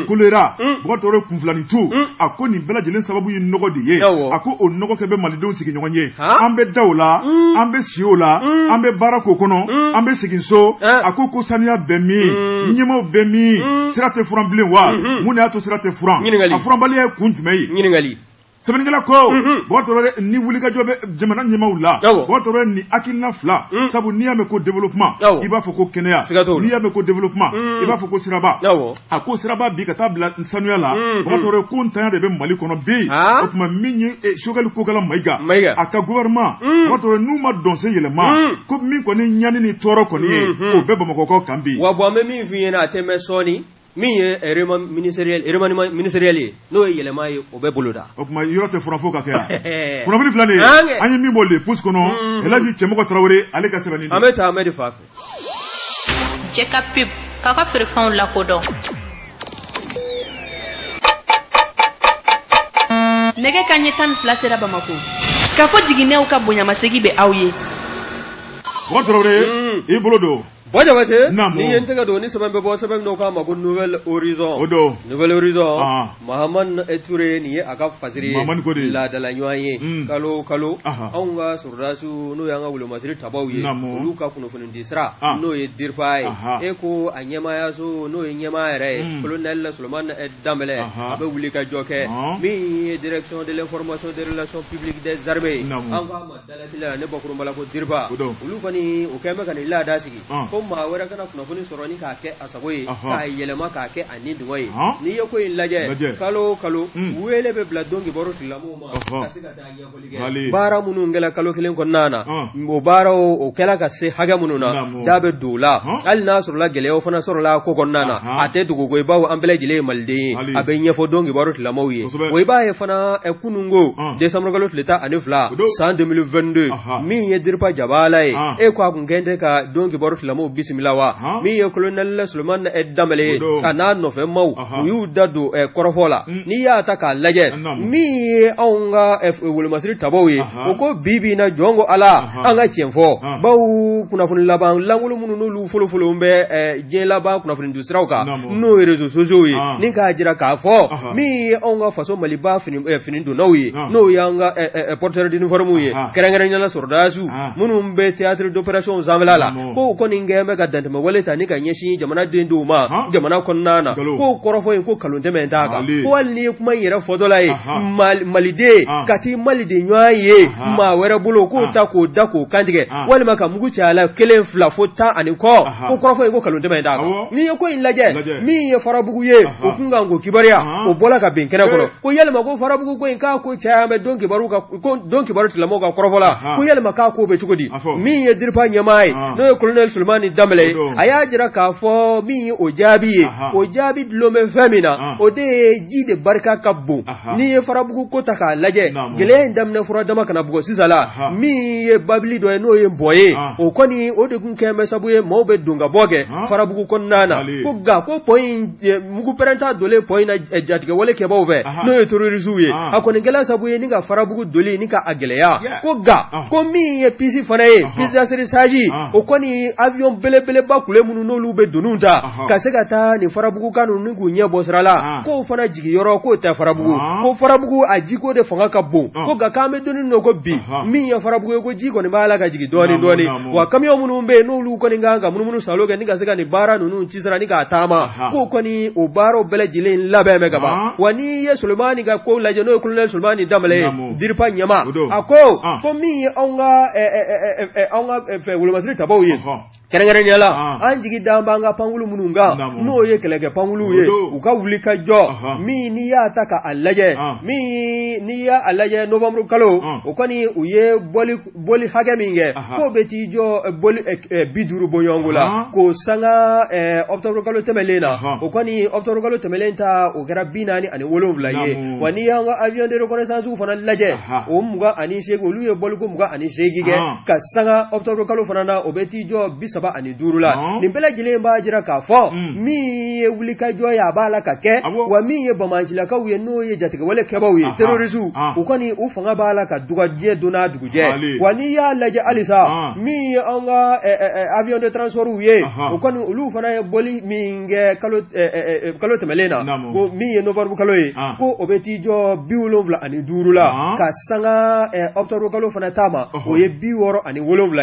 Speaker 1: kolera, Bɔkari Tarawele, kunfilanintu, a ko nin bɛɛ lajɛlen sababu ye nɔgɔ de ye. A ko o nɔgɔ kɛ bɛ malidenw sigiɲɔgɔn ye, an bɛ da o la, an bɛ si o la, an bɛ baara k'o kɔnɔ, an bɛ segin so. A ko saniya bɛ min? Ɲɛmaw bɛ min? Sira tɛ furan bilen wa? Mun de y'a to sira tɛ furan? A furanbaliya ye kun jumɛn ye?
Speaker 2: Ɲininkali.
Speaker 1: Sɛbɛnnikɛla ko, Bɔkari Tarawele, ni wulikajɔ bɛ jamana ɲɛmaaw la, Bɔkari Tarawele, ni hakilina fila, sabu n'i y'a mɛn ko développement, i b'a fɔ ko kɛnɛya. N'i y'a mɛn ko développement, i b'a fɔ ko siraba. A ko siraba bi ka taa bila sanuya la, Bɔkari Tarawele, ko ntanya de bɛ Mali kɔnɔ bi. O tuma min ye Choguel Kokala Mayiga, a ka gouvernement, Bɔkari Tarawele, n'u ma dɔnsen yɛlɛma, ko min kɔni ɲani ni tɔɔrɔ kɔni ye, o bɛ Bamakɔkaw kan bi.
Speaker 2: Wa bon, an bɛ min f'i ɲɛna, a tɛ mɛn sɔɔni, min ye remaniement ministériel ye, n'o ye yɛlɛma ye, o bɛ boloda.
Speaker 1: O tuma yɔrɔ tɛ furan fo ka kɛ yan. Kunnafoni filɛ nin ye, an ye min bɔ Le Pouce kɔnɔ, Elhaji Cɛmɔgɔ Tarawele, ale ka sɛbɛnni.
Speaker 2: An bɛ taa Amɛdi fan fɛ.
Speaker 3: Cɛ ka pub k'aw ka feerefɛnw lakodɔn. Nɛgɛ ka ɲɛ 12 sera Bamakɔ. K'a fɔ jiginɛw ka bonyamasegin bɛ aw ye.
Speaker 1: Bɔkari Tarawele, i bolo don.
Speaker 2: Bɔ Jabate, ni ye n tɛgɛ don ni sɛbɛn bɛ bɔ, sɛbɛn min k'a ma ko Nouvel Horizon.
Speaker 1: O don.
Speaker 2: Nouvel Horizon, Mahamani Ture, nin ye a ka fasiri ye, laadala ɲɔgɔn ye, kalo o kalo, anw ka sɔrɔdasiw, n'o y'an ka wolomasiri tabaw ye, olu ka kunnafoni di sira, n'o ye DIRPA ye, e ko a ɲɛmaayaso, n'o ye ɲɛmaa yɛrɛ ye, colonel Solomani Danbɛlɛ, a bɛ wuli ka jɔ kɛ. Min ye Direction de l'information des relations publiques des armées ye, an k'a ma dalatila ne bakurunba la ko DIRPA, olu kɔni o kɛlen bɛ ka nin laada sigi ko maa wɛrɛ kana kunnafoni sɔrɔ ni k'a kɛ a sago ye, k'a yɛlɛma k'a kɛ a ni dungɔ ye. N'i ye ko in lajɛ, kalo o kalo, wele bɛ bila don kibaru tigilamɔgɔw ma ka se ka taa ɲɛfɔli kɛ baara minnu kɛla kalo kelen kɔnɔna na, o baaraw o kɛla ka se hakɛ minnu na, da bɛ don o la. Hali n'a sɔrɔla gɛlɛyaw fana sɔrɔla ko kɔnɔna na, a tɛ dogo ko bawo an bɛɛ lajɛlen ye maliden ye, a bɛ ɲɛfɔ don kibaru tigilamɔgɔw ye. O i b'a ye fana, kununko décembre kalo tile 12 san 2022, min ye DIRPA jabala ye, e ko a kun kɛn tɛ ka don kibaru tigilamɔgɔw bisimila wa min ye kolonɛli Solomani Danbɛlɛ ye a n'a nɔfɛ maaw u y'u da don kɔrɔfɔ la n'i y'a ta k'a lajɛ min ye anw ka wolomasiri tabaw ye o ko bi bi in na jɔn ko Ala an ka tiɲɛ fɔ bawo kunnafoni laban lankolon minnu n'olu folofolo bɛ diɲɛ laban kunnafoni di siraw kan n'o ye réseaux sociaux ye ni k'a jira k'a fɔ min ye anw ka faso Maliba fini donnaw ye n'o y'an ka porteurs d'uniforme ye kɛrɛnkɛrɛnnenya la sɔrɔdasiw minnu bɛ théâtre d'opération sanfɛla la k'o kɔni kɛlen bɛ ka dantɛmɛwale ta ni ka ɲɛsin jamanaden dɔw ma jamana kɔnɔna na k'o kɔrɔfɔ in ko nkalon tɛmɛn t'a kan ko hali n'i ye kuma in yɛrɛ fɔtɔla ye maliden ka t'i maliden ɲɔgɔn ye maa wɛrɛ bolo k'o ta k'o da k'o kantigɛ walima ka mugu ci a la kelen fila fo tan ani kɔ ko kɔrɔfɔ in ko nkalon tɛmɛn t'a kan n'i ye ko in lajɛ min ye farabugu ye o kunkan ko kibaruya o bɔla ka bin kɛnɛ kɔrɔ ko yalima ko farabugu ko in k'a ko caya bɛ don kibaru ka ko don kibaru tigilamɔgɔw ka kɔrɔfɔ la ko yalima k'a ko bɛ cogo di min ye DIRPA ɲɛmaa ye n'o ye colonel Solomani Danbɛlɛ ye a y'a jira k'a fɔ min ye o jaabi ye o jaabi dulon bɛ fɛn min na o de ye ji de barika ka bon n'i ye farabugu ko ta k'a lajɛ gɛlɛya in daminɛ fura dama kana bugɔ sisan la min ye babili dɔ ye n'o ye bɔn ye o kɔni o de tun kɛlen bɛ sabu ye maaw bɛ don ka bɔ kɛ farabugu kɔnɔna na ko nka ko pɔn in mugu pɛrɛnta donlen pɔn in na jatigɛwale kɛbaaw fɛ n'o ye terroristew ye a kɔni kɛla sabu ye ni ka farabugu doli ni ka a gɛlɛya ko nka ko min ye piste fana ye piste d'atterrissage o kɔni avion belebeleba kule minnu n'olu bɛ doniw ta ka se ka taa nin farabugu kan ninnu k'u ɲɛ bɔ sira la k'o fana jigiyɔrɔ k'o tɛ farabugu ko farabugu a jiko de fanga ka bon ko nka k'an bɛ don min na ko bi min ye farabugu ye ko ji kɔni b'a la ka jigin dɔɔnin dɔɔnin wa kamiyɔn minnu bɛ yen n'olu kɔni kan ka munumunu salo kɛ ni ka se ka nin baara ninnu ci sira ni k'a taama k'o kɔni o baaraw bɛɛ lajɛlen labɛn bɛ ka ban wa n'i ye Solomani ka ko lajɛ n'o ye colonel Solomani Danbɛlɛ ye DIRPA ɲɛmaa a ko ko min ye anw ka anw ka fɛ wolomasiri tabaw ye kɛrɛnkɛrɛnnenya la an jigi dan b'an ka pankulu minnu kan n'o ye kɛlɛkɛ pankuluw ye u ka wuli ka jɔ min n'i y'a ta k'a lajɛ min n'i y'a lajɛ novembre kalo o kɔni u ye bɔli boli hakɛ min kɛ k'o bɛ t'i jɔ boli 50 bɔɲɔgɔnko la k'o sanga octobre kalo tɛmɛlen na o kɔni octobre kalo tɛmɛlen ta o kɛra 47 ye wa n'i y'an ka avion de reconnaissance fana lajɛ o 28 olu ye boliko 28 kɛ ka sanga octobre kalo fana na o bɛ t'i jɔ 35 la nin bɛɛ lajɛlen b'a jira k'a fɔ min ye wulikajɔ ye a b'a la ka kɛ wa min ye banbaancilakaw ye n'o ye jatigɛwale kɛbaaw ye terroristes u kɔni u fanga b'a la ka dɔgɔya diɲɛ don n'a dugujɛ wa n'i y'a lajɛ halisa min ye an ka avion de transport ye o kɔni olu fana ye boli min kɛ kalo tɛmɛlen na ko min ye novembre kalo ye ko o bɛ t'i jɔ 75 la ka sanga octobre kalo fana ta ma o ye 67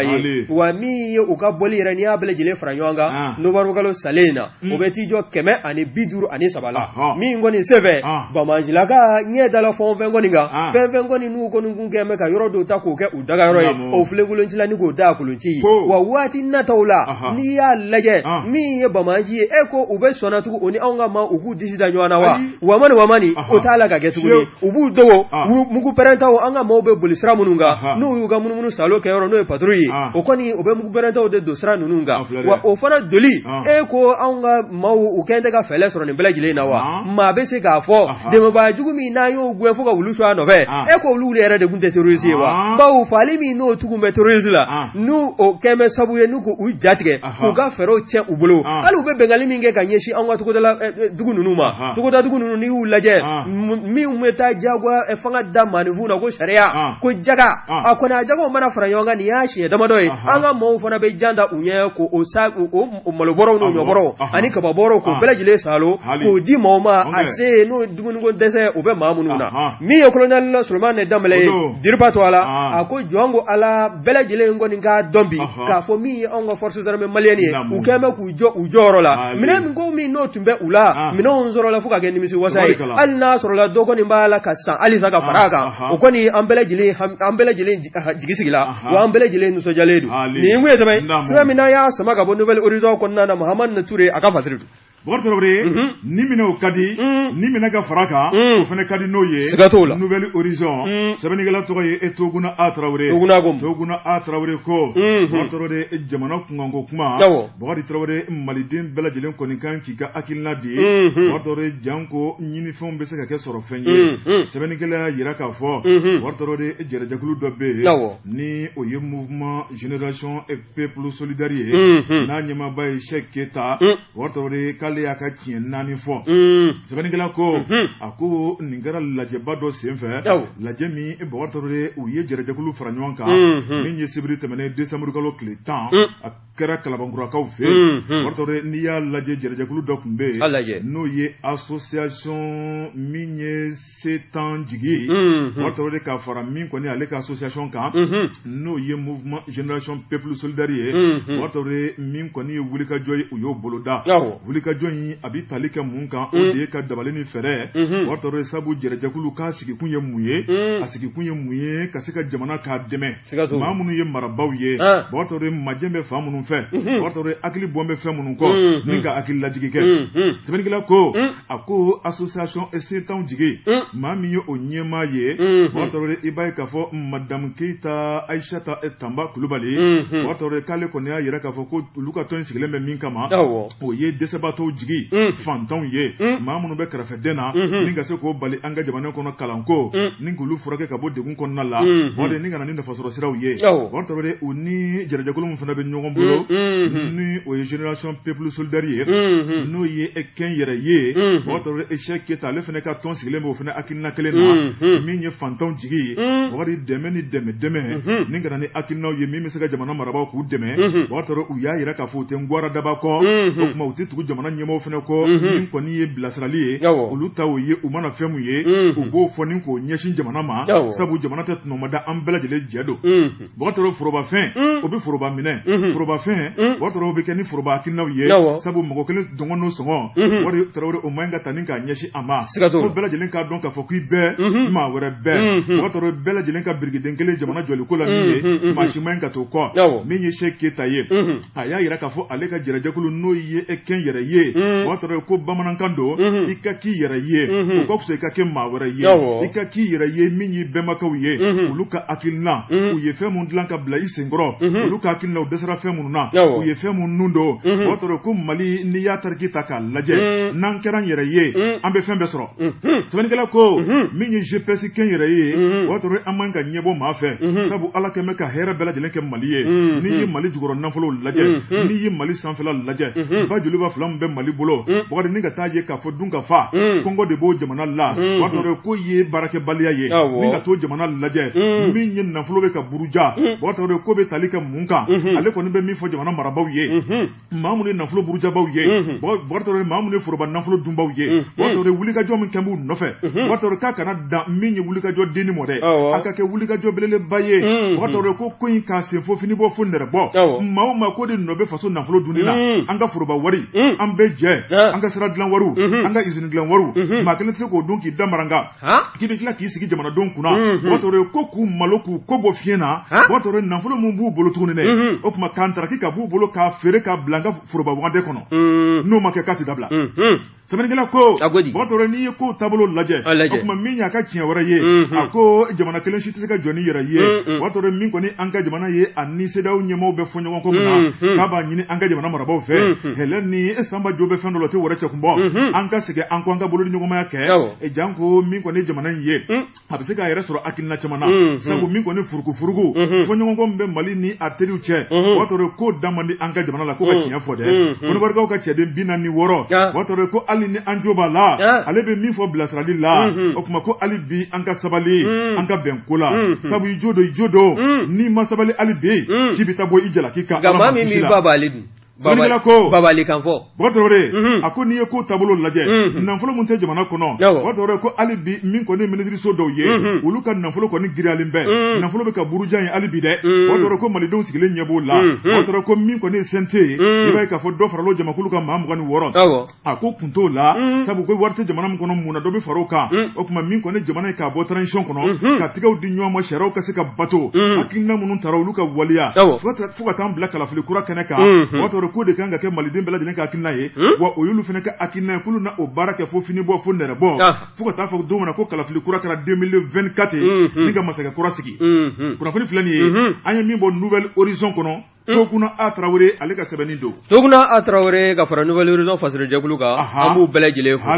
Speaker 2: ye wa min ye u ka boli yɛrɛ n'i y'a bɛɛ lajɛlen fara ɲɔgɔn kan novembre kalo salen in na o bɛ t'i jɔ 153 la min kɔni senfɛ banbaancilaka ɲɛ dala fɛn o fɛn kɔni kan fɛn fɛn kɔni n'u kɔni kun kɛn bɛ ka yɔrɔ dɔw ta k'o kɛ u dagayɔrɔ ye o filenkolonci la ni k'o da kolon ci wa waati nataw la n'i y'a lajɛ min ye banbaanci ye e ko u bɛ sɔnna tugun o ni anw ka maa u k'u disi da ɲɔgɔn na wa wamani wamani o t'a la ka kɛ tuguni u b'u dogo mugu pɛrɛntaw an ka maaw bɛ boli sira minnu kan n'u y'u ka munumunu salo kɛ yɔrɔ n'o ye patrouille ye o kɔni u bɛ mugu pɛrɛntaw de don sira ninnu kan wa o fana doli e ko anw ka maaw u kɛn tɛ ka fɛɛrɛ sɔrɔ nin bɛɛ lajɛlen na wa maa bɛ se k'a fɔ dɛmɛbaa jugu min n'an y'o gɛn fo ka wulu su a nɔfɛ e ko olu yɛrɛ de tun tɛ terroriste ye wa bawo faali min n'o tugun bɛ terroriste la n'u o kɛn bɛ sabu ye n'u k'u jatigɛ k'u ka fɛɛrɛw tiɲɛ u bolo hali u bɛ binkanni min kɛ ka ɲɛsin anw ka togodala dugu ninnu ma togoda dugu ninnu n'i y'u lajɛ min bɛ taa jagoya fanga da maaninfinw na ko sariya ko jaga a kɔni a jagaw mana fara ɲɔgɔn kan nin y'a siɲɛ damadɔ ye an ka maaw fana bɛ jan da u ɲɛ k'o sa o malobɔrɔw n'o ɲɔbɔrɔw ani kababɔrɔw k'o bɛɛ lajɛlen salo k'o di maaw ma a se n'o dumuniko dɛsɛ o bɛ maa minnu na min ye kolonɛli Solomani Danbɛlɛ ye DIRPA tɔgɔ la a ko jɔn ko Ala bɛɛ lajɛlen kɔni k'a dɔn bi k'a fɔ min ye anw ka forces armées maliennes ye u kɛlen bɛ k'u jɔ u jɔyɔrɔ la minɛn min ko min n'o tun bɛ u la minɛnw sɔrɔla fo ka kɛ nimisi wasa ye hali n'a sɔrɔla dɔ kɔni b'a la ka san halisa ka fara a kan o kɔni an bɛɛ lajɛlen jigi sigila wa an bɛɛ lajɛlen nisɔndiyalen don nin kun ye sɛbɛn sɛbɛn min n'an y'a sama ka bɔ Nouvel Horizon kɔnɔna na Mahamani Ture a ka fasiri don.
Speaker 1: Bɔkari Tarawele, ni minɛ o ka di, ni minɛ ka fara kan, o fana ka di n'o ye.
Speaker 2: Siga t'o la.
Speaker 1: Nouvel Horizon, sɛbɛnnikɛla tɔgɔ ye Toguna A Tarawele.
Speaker 2: Toguna ko.
Speaker 1: Toguna A Tarawele ko. Bɔkari Tarawele, jamana kunkanko kuma. Bɔkari Tarawele, maliden bɛɛ lajɛlen kɔni kan k'i ka hakilina di. Bɔkari Tarawele, janko ɲinifɛnw bɛ se ka kɛ sɔrɔfɛn ye. Sɛbɛnnikɛla y'a jira k'a fɔ. Bɔkari Tarawele, jɛrɛjɛkulu dɔ bɛ yen. Ni o ye Mouvement Génération Peuple Solidaire ye. N'a ɲɛmaaba ye Sɛki Keyita. Bɔkari Tarawele k'ale y'a ka tiɲɛ naani fɔ. Sɛbɛnnikɛla ko, a ko nin kɛra lajɛba dɔ senfɛ, lajɛ min Bɔkari Tarawele u ye jɛrɛjɛkulu fara ɲɔgɔn kan, min ye sibiri tɛmɛnen décembre kalo tile 10, a kɛra Kalabankurakaw fɛ yen. Bɔkari Tarawele, n'i y'a lajɛ jɛrɛjɛkulu dɔ tun bɛ yen, n'o ye association min ye Setan jigi, Bɔkari Tarawele, ka fara min kɔni ale ka association kan, n'o ye Mouvement Génération Peuple Solidaire ye. Bɔkari Tarawele, min kɔni ye wulikajɔ ye, u y'o boloda. Wulikajɔ in a bɛ tali kɛ mun kan? O de ye ka dabali ni fɛɛrɛ. Bɔkari Tarawele, sabu jɛrɛjɛkulu k'a sigikun ye mun ye? A sigikun ye mun ye? Ka se ka jamana k'a dɛmɛ, maa minnu ye marabaaw ye. Bɔkari Tarawele, majɛ bɛ fan minnu fɛ, Bɔkari Tarawele, hakili bɔn bɛ fɛn minnu kɔ, ni ka hakili lajigi kɛ. Sɛbɛnnikɛla ko, a ko association Setanw jigi, maa min ye o ɲɛmaa ye, Bɔkari Tarawele, i b'a ye k'a fɔ madame Keyita Ayisata Tanba Kulubali. Bɔkari Tarawele, k'ale kɔni y'a jira k'a fɔ ko olu ka tɔn in sigilen bɛ min kama, o ye dɛsɛbaatɔw jigi, fantanw ye, maa minnu bɛ kɛrɛfɛdɛn na, ni ka se k'o bali an ka jamana kɔnɔ kalanko, ni k'olu furakɛ ka bɔ degun kɔnɔna la, o ni ka na ni nafasɔrɔ siraw ye. Bɔkari Tarawele, u ni jɛrɛjɛkulu min fana bɛ ɲɔgɔn bolo, ni o ye Génération Peuple Solidaire ye, n'o ye kɛn yɛrɛ ye. Bɔkari Tarawele, Sɛki Keyita, ale fana ka tɔn sigilen b'o fana hakilina kelen na, min ye fantanw jigi ye. Bɔkari, dɛmɛ ni dɛmɛ dɛmɛ, ni ka na ni hakilinaw ye min bɛ se ka jamana marabaaw k'u dɛmɛ. Bɔkari Tarawele, u y'a jira k'a fɔ u tɛ ngwara daba kɔ, o tuma u tɛ tugu jamana ɲɛmaaw fana kɔ. Min kɔni ye bilasirali ye, olu ta o ye, u mana fɛn mun ye, u b'o fɔ ni k'o ɲɛsin jamana ma, sabu jamana tɛ tɔnɔmada, an bɛɛ lajɛlen jɛ don. Bɔkari Tarawele, forobafɛn, o bɛ foroba minɛ, forobafɛn, Bɔkari Tarawele, o bɛ kɛ ni foroba hakilinaw ye, sabu mɔgɔ kelen dɔngɔ n'o sɔngɔ, Bɔkari Tarawele, o man ɲi ka ta ni k'a ɲɛsin a ma. Ko bɛɛ lajɛlen k'a dɔn k'a fɔ k'i bɛɛ maa wɛrɛ bɛɛ. Bɔkari Tarawele, bɛɛ lajɛlen ka birikiden kelen jamana jɔliko la min ye, maa si man ɲi ka t'o kɔ. Min ye Sɛki Keyita ye, a y'a jira k'a fɔ ale ka jɛrɛjɛkulu, n'o ye kɛn yɛrɛ ye. Bɔkari Tarawele ko bamanankan don, i ka k'i yɛrɛ ye, o ka fisa i ka kɛ maa wɛrɛ ye. I ka k'i yɛrɛ ye, min y'i bɛnbakɛw ye, olu ka hakilina, u ye fɛn mun dilan ka bila i senkɔrɔ, olu ka hakilina, u dɛsɛra fɛn minnu na, u ye fɛn mun nun don. Bɔkari Tarawele ko Mali, n'i y'a tariki ta k'a lajɛ, n'an kɛra an yɛrɛ ye, an bɛ fɛn bɛɛ sɔrɔ. Sɛbɛnnikɛla ko min ye GPS kɛn yɛrɛ ye, Bɔkari Tarawele, an man ka ɲɛbɔ maa fɛ, sabu Ala kɛn bɛ ka hɛrɛ bɛɛ lajɛlen kɛ Mali ye. N'i ye Mali jukɔrɔ nafolo lajɛ, n'i ye Mali sanfɛla lajɛ, ba joliba fila min bɛ Mali bolo, Bɔkari, ni ka taa ye k'a fɔ dun ka fa kɔngɔ de b'o jamana la. Bɔkari Tarawele ko ye baarakɛbaliya ye. Ni ka t'o jamana lajɛ, min ye nafolo bɛ ka buruja, Bɔkari Tarawele, ko bɛ tali kɛ mun kan? Ale kɔni bɛ min fɔ jamana marabaaw ye, maa minnu ye nafolo burujabaw ye, Bɔkari Tarawele, maa minnu ye foroba nafolo dunbaw ye, Bɔkari Tarawele, wulikajɔ min kɛ b'u nɔfɛ, Bɔkari Tarawele, k'a kana dan min ye wulikajɔ denni mɔ dɛ, a ka kɛ wulikajɔ belebeleba ye. Bɔkari Tarawele ko in k'a sen fo fini bɔ fo nɛrɛ bɔ, maa o maa ko de nɔ bɛ faso nafolo dunni na, an ka foroba wari, an bɛɛ jɛ, an ka sira dilan wariw, an ka usine dilan wariw, maa kelen tɛ se k'o dun k'i da maranga k'i bɛ tila k'i sigi jamanadenw kunna. Bɔkari Tarawele ko k'u malo, k'u kɔ bɔ fiɲɛ na. Bɔkari Tarawele, nafolo min b'u bolo tuguni dɛ, o tuma k'an taraki ka b'u bolo k'a feere k'a bila an ka foroba wagande kɔnɔ, n'o ma kɛ k'a tɛ dabila. Sɛbɛnnikɛla ko, Bɔkari Tarawele, n'i ye kow taabolo lajɛ, o tuma min y'a ka tiɲɛ wɛrɛ ye, a ko jamana kelen si tɛ se ka jɔ ni yɛrɛ ye. Bɔkari Tarawele, min kɔni an ka jamana ye, a ni CEDEAO ɲɛmaaw bɛ fɔ ɲɔgɔn kɔ min na, k'a b'a ɲini an ka jamana marabaaw fɛ, hɛlɛ ni sanba jo bɛ fɛn dɔ la, o tɛ wɛrɛ cɛ kun bɔ, an ka segin an kɔ, an ka bolo ni ɲɔgɔnmaya kɛ. Janko min kɔni jamana in ye, a bɛ se k'a yɛrɛ sɔrɔ hakilina caman na, sabu min kɔni furukufuruku fɔɲɔgɔnkɔ min bɛ Mali ni a teriw cɛ, Bɔkari Tarawele, ko da man di an ka jamana la. Ko ka tiɲɛ fɔ dɛ, Kɔnɔbarikaw ka cɛden 46, Bɔkari Tarawele ko hali ni an jo b'a la, ale bɛ min fɔ bilasirali la, o tuma ko hali bi an ka sabali, an ka bɛn ko la, sabu i jo don, i jo don, n'i ma sabali hali bi, k'i bɛ taa bɔ i jalaki kan.
Speaker 2: Nka maa min b'i ba b'ale dun.
Speaker 1: Sɛbɛnnikɛla ko,
Speaker 2: Babali kan fɔ.
Speaker 1: Bɔkari Tarawele, a ko n'i ye ko taabolo lajɛ, nafolo min tɛ jamana kɔnɔ, Bɔkari Tarawele ko hali bi min kɔni ye minisiriso dɔw ye, olu ka nafolo kɔni giriyalen bɛ, nafolo bɛ ka buruja ye hali bi dɛ. Bɔkari Tarawele ko malidenw sigilen ɲɛ b'o la. Bɔkari Tarawele ko min kɔni ye CNT ye, i b'a ye k'a fɔ dɔ farala o jamakulu kan maa 26. A ko kun t'o la, sabu ko wari tɛ jamana min kɔnɔ, mun na dɔ bɛ fara o kan? O tuma min kɔni jamana ye k'a bɔ transition kɔnɔ, ka tigɛw di ɲɔgɔn ma, sariyaw ka se ka bato, hakilina minnu tara olu ka waleya, fo ka taa bila kalafili kura kɛnɛ kan. Bɔkari Tarawele Tarawele k'o de kan ka kɛ maliden bɛɛ lajɛlen ka hakilina ye, wa o y'olu fana ka hakilina ye k'olu na o baara kɛ fo fini bɔ fo nɛrɛ bɔ, fo ka taa fɔ don min na ko kalafili kura kɛra 2024 ni ka masakɛ kura sigi. Kunnafoni filɛ nin ye, an ye min bɔ Nouvel Horizon kɔnɔ, Toguna A Tarawele ale ka sɛbɛnni don.
Speaker 2: Toguna A Tarawele ka fara Nouvel Horizon fasirijɛkulu kan, an b'u bɛɛ lajɛlen fo.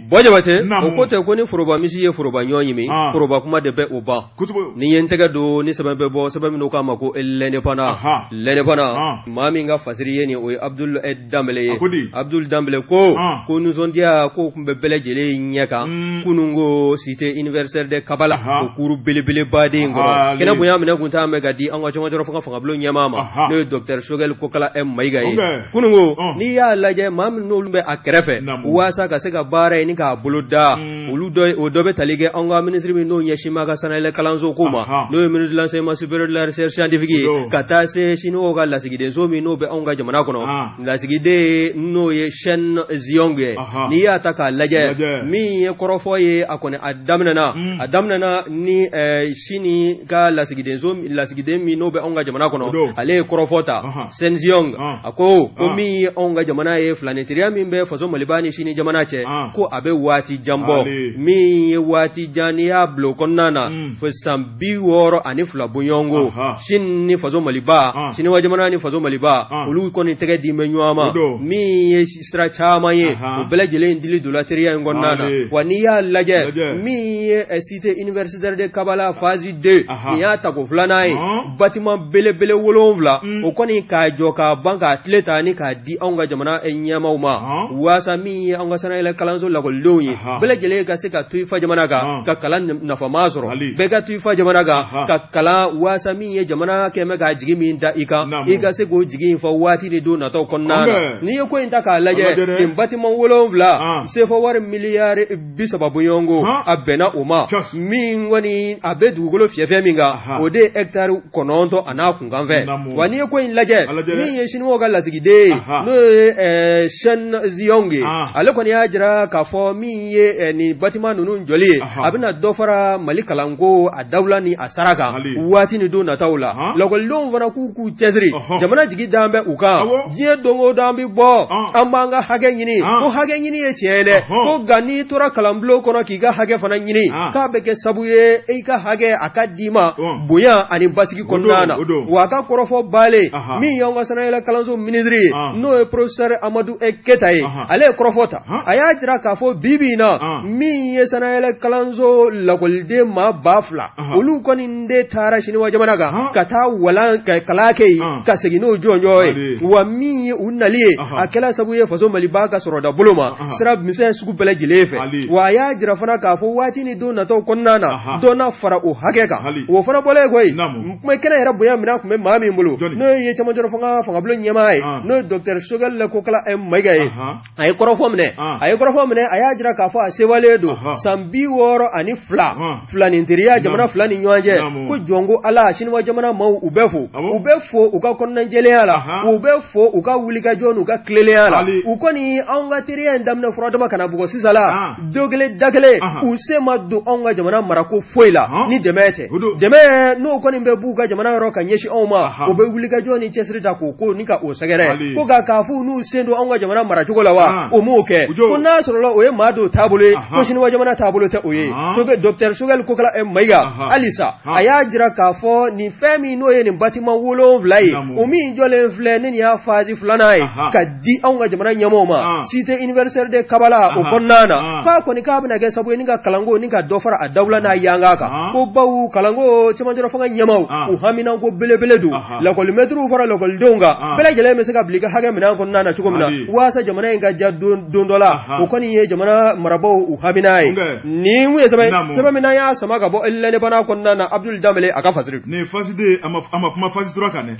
Speaker 2: Bɔ Jabate, o ko tɛ ko ni foroba misi ye foroba ɲɔ ɲimi, foroba kuma de bɛ o ban. Ni ye n tɛgɛ don ni sɛbɛn bɛ bɔ, sɛbɛn min n'u k'a ma ko L'Indépendant, L'Indépendant, maa min ka fasiri ye nin, o ye Abdul Danbele ye. Abdul Danbele ko ko nisɔndiya ko tun bɛ bɛɛ lajɛlen ɲɛ kan kununko Cité universitaire de Kabala, o kuru belebeleba de in kɔnɔ, kɛnɛ bonya minɛ tun taa bɛ ka di an ka cɛmancɛ fanga fangabulon ɲɛmaa ma, n'o ye docteur Choguel Kokala Mayiga ye. Kununko, n'i y'a lajɛ, maa min n'olu bɛ a kɛrɛfɛ waasa ka se ka baara in ni k'a bolo da, olu dɔ, o dɔ bɛ tali kɛ an ka minisiri min n'o ɲɛsin b'a ka sanayɛlɛ kalanso ko ma, n'o ye ministre de l'enseignement supérieur de la recherche scientifique ye, ka taa se siniwaw ka lasigidenso min n'o bɛ anw ka jamana kɔnɔ, lasigiden n'o ye Chen Ziyong ye. N'i y'a ta k'a lajɛ, min ye kɔrɔfɔ ye, a kɔni a daminɛna a daminɛna ni Sini ka lasigidenso, lasigiden min n'o bɛ anw ka jamana kɔnɔ, ale ye kɔrɔfɔ ta. Chen Ziyong a ko ko min ye anw ka jamana ye, filaninteriya min bɛ faso Maliba ni Sini jamana cɛ, ko a bɛ waati jan bɔ, min ye waati jan, n'i y'a bila o kɔnɔna na, fo san 62 bɔɲɔgɔnko, Sini ni faso Maliba, Siniwa jamana ni faso Maliba, olu kɔni tɛgɛ di bɛ ɲɔgɔn ma, min ye sira caman ye, o bɛɛ lajɛlen dili donna teriya in kɔnɔna na. Wa n'i y'a lajɛ, min ye Cité universitaire de Kabala phase 2, nin y'a tako filanan ye, bâtiment belebele 7, o kɔni k'a jɔ k'a ban k'a tile ta ni k'a di anw ka jamana ɲɛmaaw ma, waasa min ye anw ka sanayɛlɛ kalanso lakɔlidenw ye, bɛɛ lajɛlen ka se ka to i fa jamana kan ka kalan nafama sɔrɔ, bɛɛ ka to i fa jamana kan ka kalan, waasa min ye jamana kɛmɛ k'a jigi min da i kan, i ka se k'o jigi in fa waati ni don nataw kɔnɔna na. N'i ye ko in ta k'a lajɛ, nin bâtiment 7, sefa wari miliyari 30 bɔɲɔgɔnko, a bɛnna o ma. Min kɔni a bɛ dugukolo fiyɛfiyɛ min kan, o de ye hɛkitari 9 a n'a kunkanfɛ. Wa n'i ye ko in lajɛ, min ye siniwaw ka lasigiden ye, n'o ye Chen Ziyong ye, ale kɔni y'a jira k'a fɔ min ye nin bâtiment ninnu jɔli ye, a bɛna dɔ fara Mali kalanko a dawula ni a sara kan waati ni don nataw la. Lakɔlidenw fana k'u k'u cɛsiri, jamana jigi dalen bɛ u kan. Diɲɛ don o don an bɛ bɔ, an b'an ka hakɛ ɲini, ko hakɛ ɲini ye tiɲɛ ye dɛ, ko nka n'i tora kalanbulon kɔnɔ k'i ka hakɛ fana ɲini, k'a bɛ kɛ sabu ye i ka hakɛ a ka d'i ma bonya ani basigi kɔnɔna na. Wa a ka kɔrɔfɔ balen, min y'anw ka sanayɛlɛ kalanso minisiri ye, n'o ye professeur Amadu Keyita ye, ale ye kɔrɔfɔ ta. A y'a jira k'a fɔ bi bi in na, min ye sanayɛlɛ kalanso lakɔliden maa 2000, olu kɔni de taara siniwa jamana kan ka taa walan ka kalan kɛ yen ka segin n'o jɔnjɔn ye. Wa min ye u nali ye, a kɛla sabu ye faso Maliba ka sɔrɔda bolo ma sira misɛn sugu bɛɛ lajɛlen fɛ. Wa a y'a jira fana k'a fɔ waati ni don nataw kɔnɔna na, dɔ na fara o hakɛ kan. O fana bɔlen kɔ yen, kuma kɛnɛ yɛrɛ bonya minɛn tun bɛ maa min bolo, n'o ye cɛmancɛ fanga fangabulon ɲɛmaa ye, n'o ye docteur Choguel Kokala Mayiga ye, a ye kɔrɔfɔ minɛ a ye kɔrɔfɔ minɛ a y'a jira k'a fɔ a sewalen don san 62 filaninteriya jamana fila ni ɲɔgɔn cɛ, ko jɔn ko Ala, siniwa jamana maaw, u bɛ fo, u bɛ fo u ka kɔnɔnajɛlenya la, u bɛ fo u ka wulikajɔ n'u ka tilennenya la. U kɔni anw ka teriya in daminɛ furadama kana bugɔ sisan la, don kelen da kelen, u sen ma don anw ka jamana marako foyi la ni dɛmɛ tɛ. Dɛmɛ n'o kɔni bɛ b'u ka jamana yɔrɔ ka ɲɛsin anw ma, u bɛ wulikajɔ ni cɛsiri ta k'o ko ni ka o sɛgɛrɛ. Ko nka k'a fɔ n'u sen don anw ka jamana maracogo la wa, o m'o kɛ. Ko n'a sɔrɔla o ye maa dɔw taabolo ye, ko siniwa jamana taabolo tɛ o ye. Docteur Choguel Kokala Mayiga halisa a y'a jira k'a fɔ nin fɛn min n'o ye nin bâtiment 7 ye, o min jɔlen filɛ ni nin y'a phase filanan ye ka di anw ka jamana ɲɛmɔgɔw ma Cité universitaire de Kabala o kɔnɔna na, k'a kɔni k'a bɛna kɛ sababu ye ni ka kalanko ni ka dɔ fara a dawula n'a yanga kan, ko bawo kalanko cɛmancɛ fanga ɲɛmaaw u haminanko belebele don, lakɔlimɛtiriw fara lakɔlidenw kan, bɛɛ lajɛlen bɛ se ka bila i ka hakɛ minɛn kɔnɔna na cogo min na waasa jamana in ka diya don dɔ la. O kɔni ye jamana marabaaw u hamina ye. Nin kun ye sɛbɛn sɛbɛn min n'an y'a sama ka bɔ L'Indépendant kɔnɔna na, Abdul Danbele a ka fasiri.
Speaker 1: Nin phase 2, a ma kuma phase 3 kan dɛ,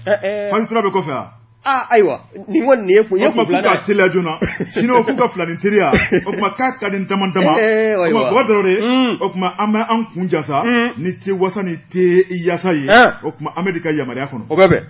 Speaker 1: phase 3 bɛ kɔfɛ wa?
Speaker 2: Aa ayiwa, nin kɔni nin ye kun ye kun
Speaker 1: filanan ye. K'u ka teliya joona, sinon k'u ka filanin teriya, o tuma k'a ka di dama dama. O tuma Bɔkari Tarawele, o tuma an bɛ an kun jasa ni te wasa ni te yasa ye, o tuma Amedi ka yamaruya kɔnɔ.
Speaker 2: O bɛ bɛn.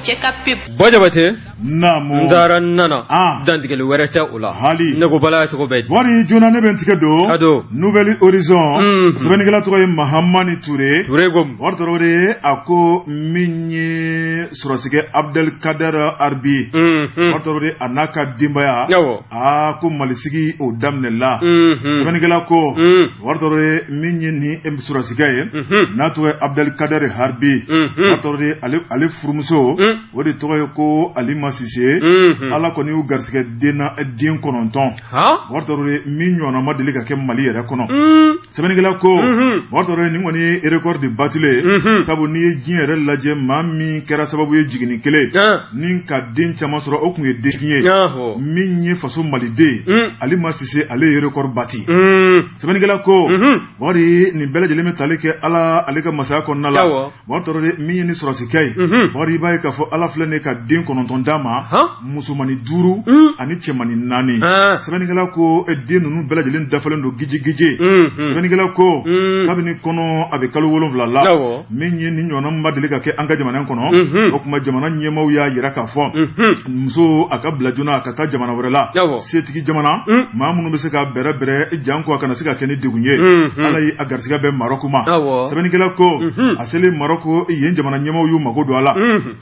Speaker 3: Cɛ ka pub.
Speaker 2: Buwa Jabate,
Speaker 1: Naamu.
Speaker 2: N taara n nana,
Speaker 1: Ah.
Speaker 2: dantigɛli wɛrɛ tɛ o la.
Speaker 1: Hali.
Speaker 2: Ne ko Bala cogo bɛɛ di.
Speaker 1: Wari joona ne bɛ n tigɛ don.
Speaker 2: A don.
Speaker 1: Nouvel Horizon. Sɛbɛnnikɛla tɔgɔ ye Mahamani Ture.
Speaker 2: Ture Gomu.
Speaker 1: Wari Tarawele a ko min ye sɔrɔsikɛ Abdelkader Arbi. Wari Tarawele a n'a ka denbaya.
Speaker 2: Awɔ.
Speaker 1: Aa ko Malisigi o daminɛla. Sɛbɛnnikɛla ko. Wari Tarawele min ye nin sɔrɔsikɛ ye. N'a tɔgɔ ye Abdelkader Harbi. Wari Tarawele ale furumuso. O de tɔgɔ ye ko Alima Sise. Ala kɔni y'u garisɛgɛ den na den 9. Wari Tarawele min ɲɔgɔnna ma deli ka kɛ Mali yɛrɛ kɔnɔ. Sɛbɛnnikɛla ko Wari Tarawele nin kɔni ye record de battulen ye. Sabu n'i ye diɲɛ yɛrɛ lajɛ maa min kɛra sababu ye jiginni kelen. Ni ka den caman sɔrɔ o tun ye den ye. Min ye faso maliden ye. Alima Sise ale ye record bati. Sɛbɛnnikɛla ko Bakari nin bɛɛ lajɛlen bɛ tali kɛ Ala ale ka masaya kɔnɔna la. Bakari Tarawele min ye nin sɔrɔsikɛ ye. Bakari i b'a ye k'a fɔ Ala filɛ nin ye ka den 9 d'a ma. Musomannin 5 ani cɛmannin 4. Sɛbɛnnikɛla ko den ninnu bɛɛ lajɛlen dafalen don gijigiji. Sɛbɛnnikɛla ko kabini kɔnɔ a bɛ kalo 7 la. Min ye nin ɲɔgɔnna ma deli ka kɛ an ka jamana in kɔnɔ. O tuma jamana ɲɛmaaw y'a jira k'a fɔ muso a ka bila joona a ka taa jamana wɛrɛ la. Setigi jamana maa minnu bɛ se k'a bɛrɛbɛrɛ janko a kana se ka kɛ ni degun ye. Ala ye a garisɛgɛ bɛn Marɔku ma. Sɛbɛnnikɛla ko a selen Marɔku yen jamana ɲɛmaaw y'u mago don a la.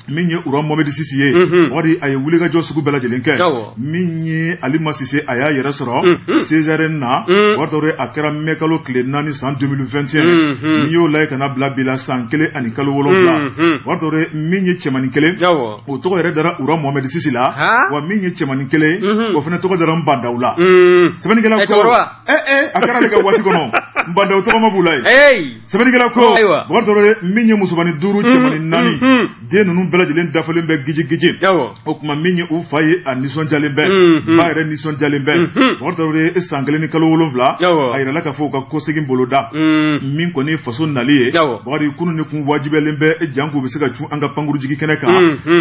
Speaker 1: Min ye Roi Mohamed VI ye. Bakari a ye wulikajɔ sugu bɛɛ lajɛlen kɛ. Min ye Alima Sise a y'a yɛrɛ sɔrɔ césarienne na. Bakari Tarawele a kɛra mai kalo tile 4 san 2021. N'i y'o lajɛ ka na bila bi la san 1 ani kalo 7. Bakari Tarawele min ye cɛmannin kelen. O tɔgɔ yɛrɛ dara Roi Mohamed VI la. Wa min ye cɛmannin kelen. O fana tɔgɔ dara Ba Ndaw la. Sɛbɛnnikɛla ko.
Speaker 2: Cɛkɔrɔba.
Speaker 1: A kɛra ale ka waati kɔnɔ. Ba Ndaw tɔgɔ ma b'u la yen. Sɛbɛnnikɛla ko.
Speaker 2: Ayiwa.
Speaker 1: Bakari Tarawele min ye musomannin 5 cɛmannin 4. Den ninnu bɛɛ lajɛlen dafalen bɛ gijigiji. O tuma min ye u fa ye a nisɔndiyalen bɛ. Ba yɛrɛ nisɔndiyalen bɛ. Bakari Tarawele san 1 ni kalo 7. A yirala k'a fɔ u ka kɔsegin boloda. Min kɔni ye faso nali ye. Bakari kunun de kun wajibiyalen bɛ janko u bɛ se ka cun an ka pankurujigi kɛnɛ kan.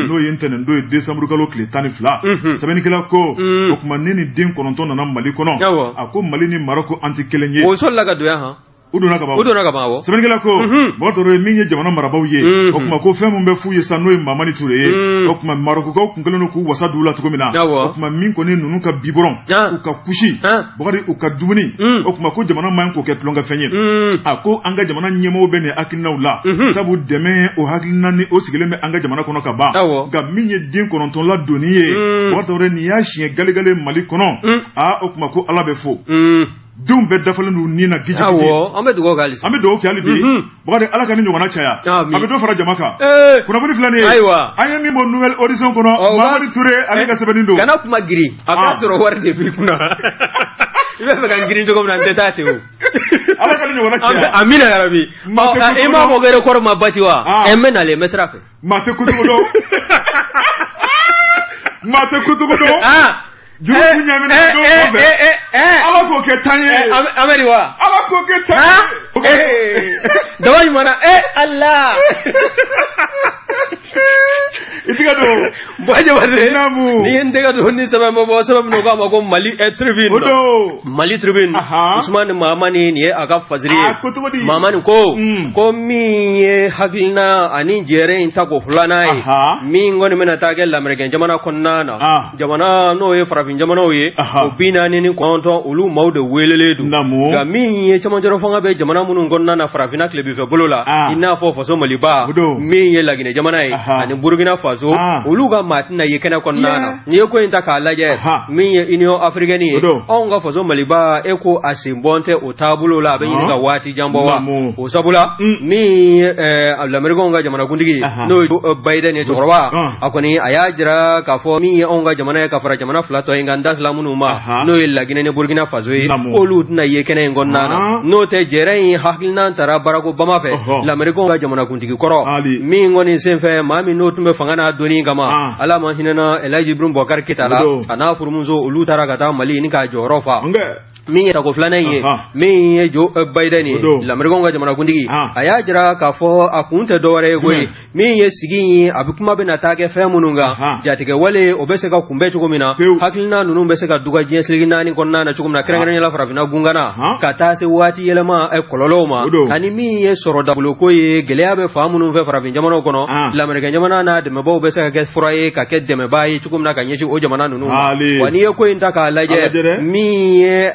Speaker 1: N'o ye ntɛnɛn don ye décembre kalo tile 12. Sɛbɛnnikɛla ko. O tuma ni nin den 9 nana Mali kɔnɔ. A ko Mali ni Marɔku an tɛ kelen ye.
Speaker 2: O sɔrɔla ka don yan han.
Speaker 1: U donna ka ban.
Speaker 2: U donna ka ban awɔ.
Speaker 1: Sɛbɛnnikɛla ko. Bakari Tarawele min ye jamana marabaaw ye. O tuma ko fɛn min bɛ f'u ye sisan n'o ye Mamani Ture ye. O tuma Marɔkukaw kun kɛlen don k'u wasa don u la cogo min na. O tuma min kɔni ninnu ka biberon. U ka couche. Bakari u ka dumuni. O tuma ko jamana man k'o kɛ tulonkɛfɛn ye. A ko an ka jamana ɲɛmɔgɔw bɛ nin hakilinaw la. Sabu dɛmɛ o hakilina ni o sigilen bɛ an ka jamana kɔnɔ ka ban. Nka min ye den 9 ladonni ye. Bakari Tarawele nin y'a siɲɛ galegale Mali kɔnɔ. Aa o tuma ko Ala bɛ fo. Denw bɛɛ dafalen don ni na gijigiji.
Speaker 2: Awɔ, an bɛ dugawu kɛ halisa.
Speaker 1: An bɛ dugawu kɛ hali bi. Bakari Ala ka nin ɲɔgɔnna caya.
Speaker 2: Amin.
Speaker 1: A bɛ dɔ fara jama kan. Kunnafoni filɛ nin ye.
Speaker 2: Ayiwa.
Speaker 1: An ye min bɔ Nouvel Horizon kɔnɔ. Mamadi Ture ale ka sɛbɛnni don.
Speaker 2: Kana kuma girin. A k'a sɔrɔ wari de b'i kunna. I bɛ fɛ ka n girin cogo min na n tɛ taa ten o.
Speaker 1: Ala ka nin ɲɔgɔnna caya.
Speaker 2: Amina yarabi. I m'a fɔ ko record ma bati wa? Ɛ n bɛ nalen n bɛ sira fɛ.
Speaker 1: Maa tɛ kojugu dɔn. Maa tɛ kojugu dɔn. Juru kun ɲamina don kɔfɛ. Ala k'o kɛ tan ye.
Speaker 2: Amadi wa.
Speaker 1: Ala k'o kɛ tan ye.
Speaker 2: Daba ɲuman na Ala.
Speaker 1: I tɛgɛ don.
Speaker 2: Buwa Jabate.
Speaker 1: Naamu.
Speaker 2: N'i ye n tɛgɛ don ni sɛbɛn bɛ bɔ sɛbɛn min k'a ma ko Mali Tribune.
Speaker 1: O don.
Speaker 2: Mali Tribune. Usumani Mahamani nin ye a ka fasiri ye.
Speaker 1: A ko cogo di.
Speaker 2: Mahamani ko. Ko min ye hakilina ani jɛrɛ in tako filanan ye. Min kɔni bɛna taa kɛ Lamerikɛn jamana kɔnɔna na. Jamana n'o ye farafin jamanaw ye o 49 olu maaw de welelen don nka min ye cɛmancɛrɔ fanga bɛ jamana minnu kɔnɔna na farafinna tilebinfɛ bolo la i n'a fɔ faso Maliba min ye Laginɛ jamana ye ani Burukina Faso olu ka maa tɛna ye kɛnɛ kɔnɔna na n'i ye ko in ta k'a lajɛ min ye Union africaine ye anw ka faso Maliba e ko a sen bɔn tɛ o taabolo la a bɛ ɲini ka waati jan bɔ wa o sabula min ye Lamerikɛnw ka jamanakuntigi n'o ye Biden ye cɛkɔrɔba a kɔni a y'a jira k'a fɔ min ye anw ka jamana ye ka fara jamana fila tɔ in kan n da sela minnu ma n'o ye Laginɛ ni Burukina Faso ye k'olu tɛna ye kɛnɛ in kɔnɔna na n'o tɛ jɛrɛ in hakilina tara Barack Obama fɛ Lamerikɛnw ka jamanakuntigi kɔrɔ min kɔni senfɛ maa min n'o tun bɛ fanga n'a donni kama Ala ma hinɛna Elhaji Ibrahim Boubacar Keita la a n'a furumuso olu taara ka taa Mali ni k'a jɔyɔrɔ fa. Min ye tako filanan ye, min ye Joe Biden ye, lamerikɛnw ka jamanakuntigi, a y'a jira k'a fɔ a kun tɛ dɔwɛrɛ ye koyi, min ye sigi in ye, a bɛ kuma bɛna taa kɛ fɛn minnu kan, jatigɛwale o bɛ se ka kunbɛn cogo min na, hakilina ninnu bɛ se ka duga diɲɛ seleke naani kɔnɔna na cogo min na, kɛrɛnkɛrɛnnenya la farafinna gunkan, ka taa se waati yɛlɛma kɔlɔlɔw ma, ani min ye sɔrɔdaboloko ye, gɛlɛya bɛ fan minnu fɛ farafin jamanaw kɔnɔ, lamerikɛn jamana n'a dɛmɛbaaw bɛ se ka kɛ fura ye, ka kɛ dɛmɛbaa ye cogo min na ka ɲɛsin o jamana ninnu ma. Wa n'i ye ko in ta k'a lajɛ, min ye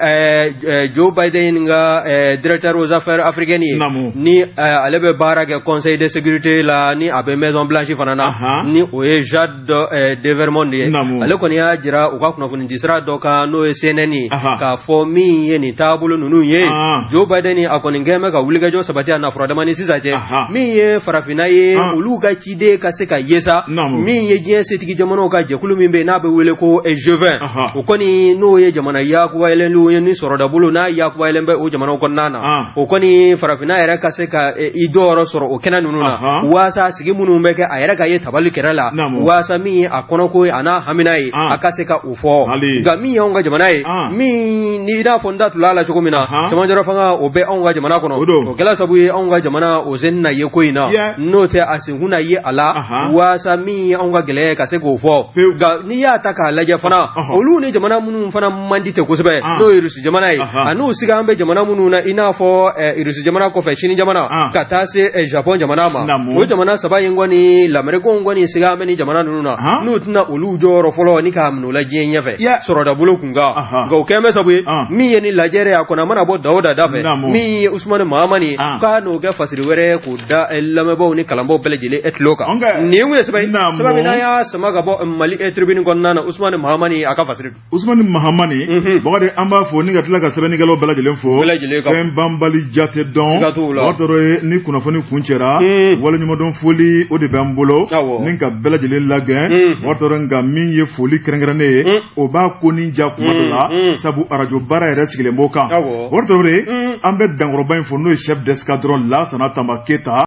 Speaker 2: Joe Biden ka directeur aux affaires africaines ye, ni ale bɛ baara kɛ conseil de sécurité la, ni a bɛ Maison Blanche fana na, ni o ye Jade Devermont ye, ale kɔni y'a jira u ka kunnafoni sira dɔ kan, n'o ye CNN ye, k'a fɔ min ye nin taabolo ninnu ye, Joe Biden a kɔni kɛlen bɛ ka wulikajɔ sabati a nafuradama ni sisan cɛ, min ye farafinna ye, olu ka ciden ka se ka ye sa, min ye diɲɛ setigi jamanaw ka jɛkulu min bɛ yen n'a bɛ wele ko G20, o kɔni n'o ye jamana yakubayɛlɛnlenw ye, ni sɔrɔdabolo n'a yakubayɛlɛn bɛ o jamanaw kɔnɔna na, o kɔni farafinna yɛrɛ ka se ka i jɔyɔrɔ sɔrɔ o kɛnɛ ninnu na, waasa sigi minnu bɛ kɛ, a yɛrɛ ka ye tabali kɛrɛ la, waasa min ye a kɔnɔko ye, a n'a hamina ye, a ka se ka o fɔ. Nka min ye anw ka jamana ye, min ni i n'a fɔ n da tula la cogo min na, cɛmancɛrɔ fanga o bɛ anw ka jamana kɔnɔ, o kɛla sabu ye anw ka jamana o sen na ye ko in na, n'o tɛ a senkun na ye a la, waasa min ye anw ka gɛlɛya ye ka se k'o fɔ. Nka n'i y'a ta k'a lajɛ fana, olu ni jamana minnu fana man di ten kosɛbɛ, n'o ye Irisi jamana ye, an'u siga an bɛ jamana minnu na, i n'a fɔ Irisi jamana kɔfɛ Sini jamana, ka taa se Japon jamana ma, o jamana saba in kɔni, lamerikɛnw kɔni siga an bɛ ni jamana ninnu na, n'u tɛna olu jɔyɔrɔ fɔlɔ ni k'a minɛ u la diɲɛ ɲɛfɛ sɔrɔdabolo kunkan. Nka o kɛlen bɛ sabu ye, min ye ni lajɛrɛ a kɔnɔ, a mana bɔ da o da da fɛ, min ye Usumani Mahamani k'a n'o kɛ fasiri wɛrɛ ye k'o da lamɛnbaaw ni kalanbaaw bɛɛ lajɛlen tulo kan. Nin ye sɛbɛn sɛbɛn min n'an y'a sama ka bɔ Mali Tribune kɔnɔna na, Usumani Mahamani a ka fasiri don.
Speaker 1: Usumani Mahamani, Bakari, an b'a fo ni ka tila ka sɛbɛnnikɛlaw bɛɛ lajɛlen fo.
Speaker 2: Bɛɛ lajɛlen ka.
Speaker 1: Fɛn banbali jate dɔn.
Speaker 2: Siga t'o la.
Speaker 1: Bakari Tarawele, ni kunnafoni kuncɛra, waleɲumandɔn foli o de b'an bolo.
Speaker 2: Awɔ.
Speaker 1: Ni ka bɛɛ lajɛlen lagɛn. Bakari Tarawele, nka min ye foli kɛrɛnkɛrɛnnen ye, o b'a ko ni ja kuma dɔ la, sabu arajo baara yɛrɛ sigilen b'o kan.
Speaker 2: Awɔ.
Speaker 1: Bakari Tarawele, an bɛ dankɔrɔba in fo, n'o ye chef d'escadron Lasana Tanba Keyita.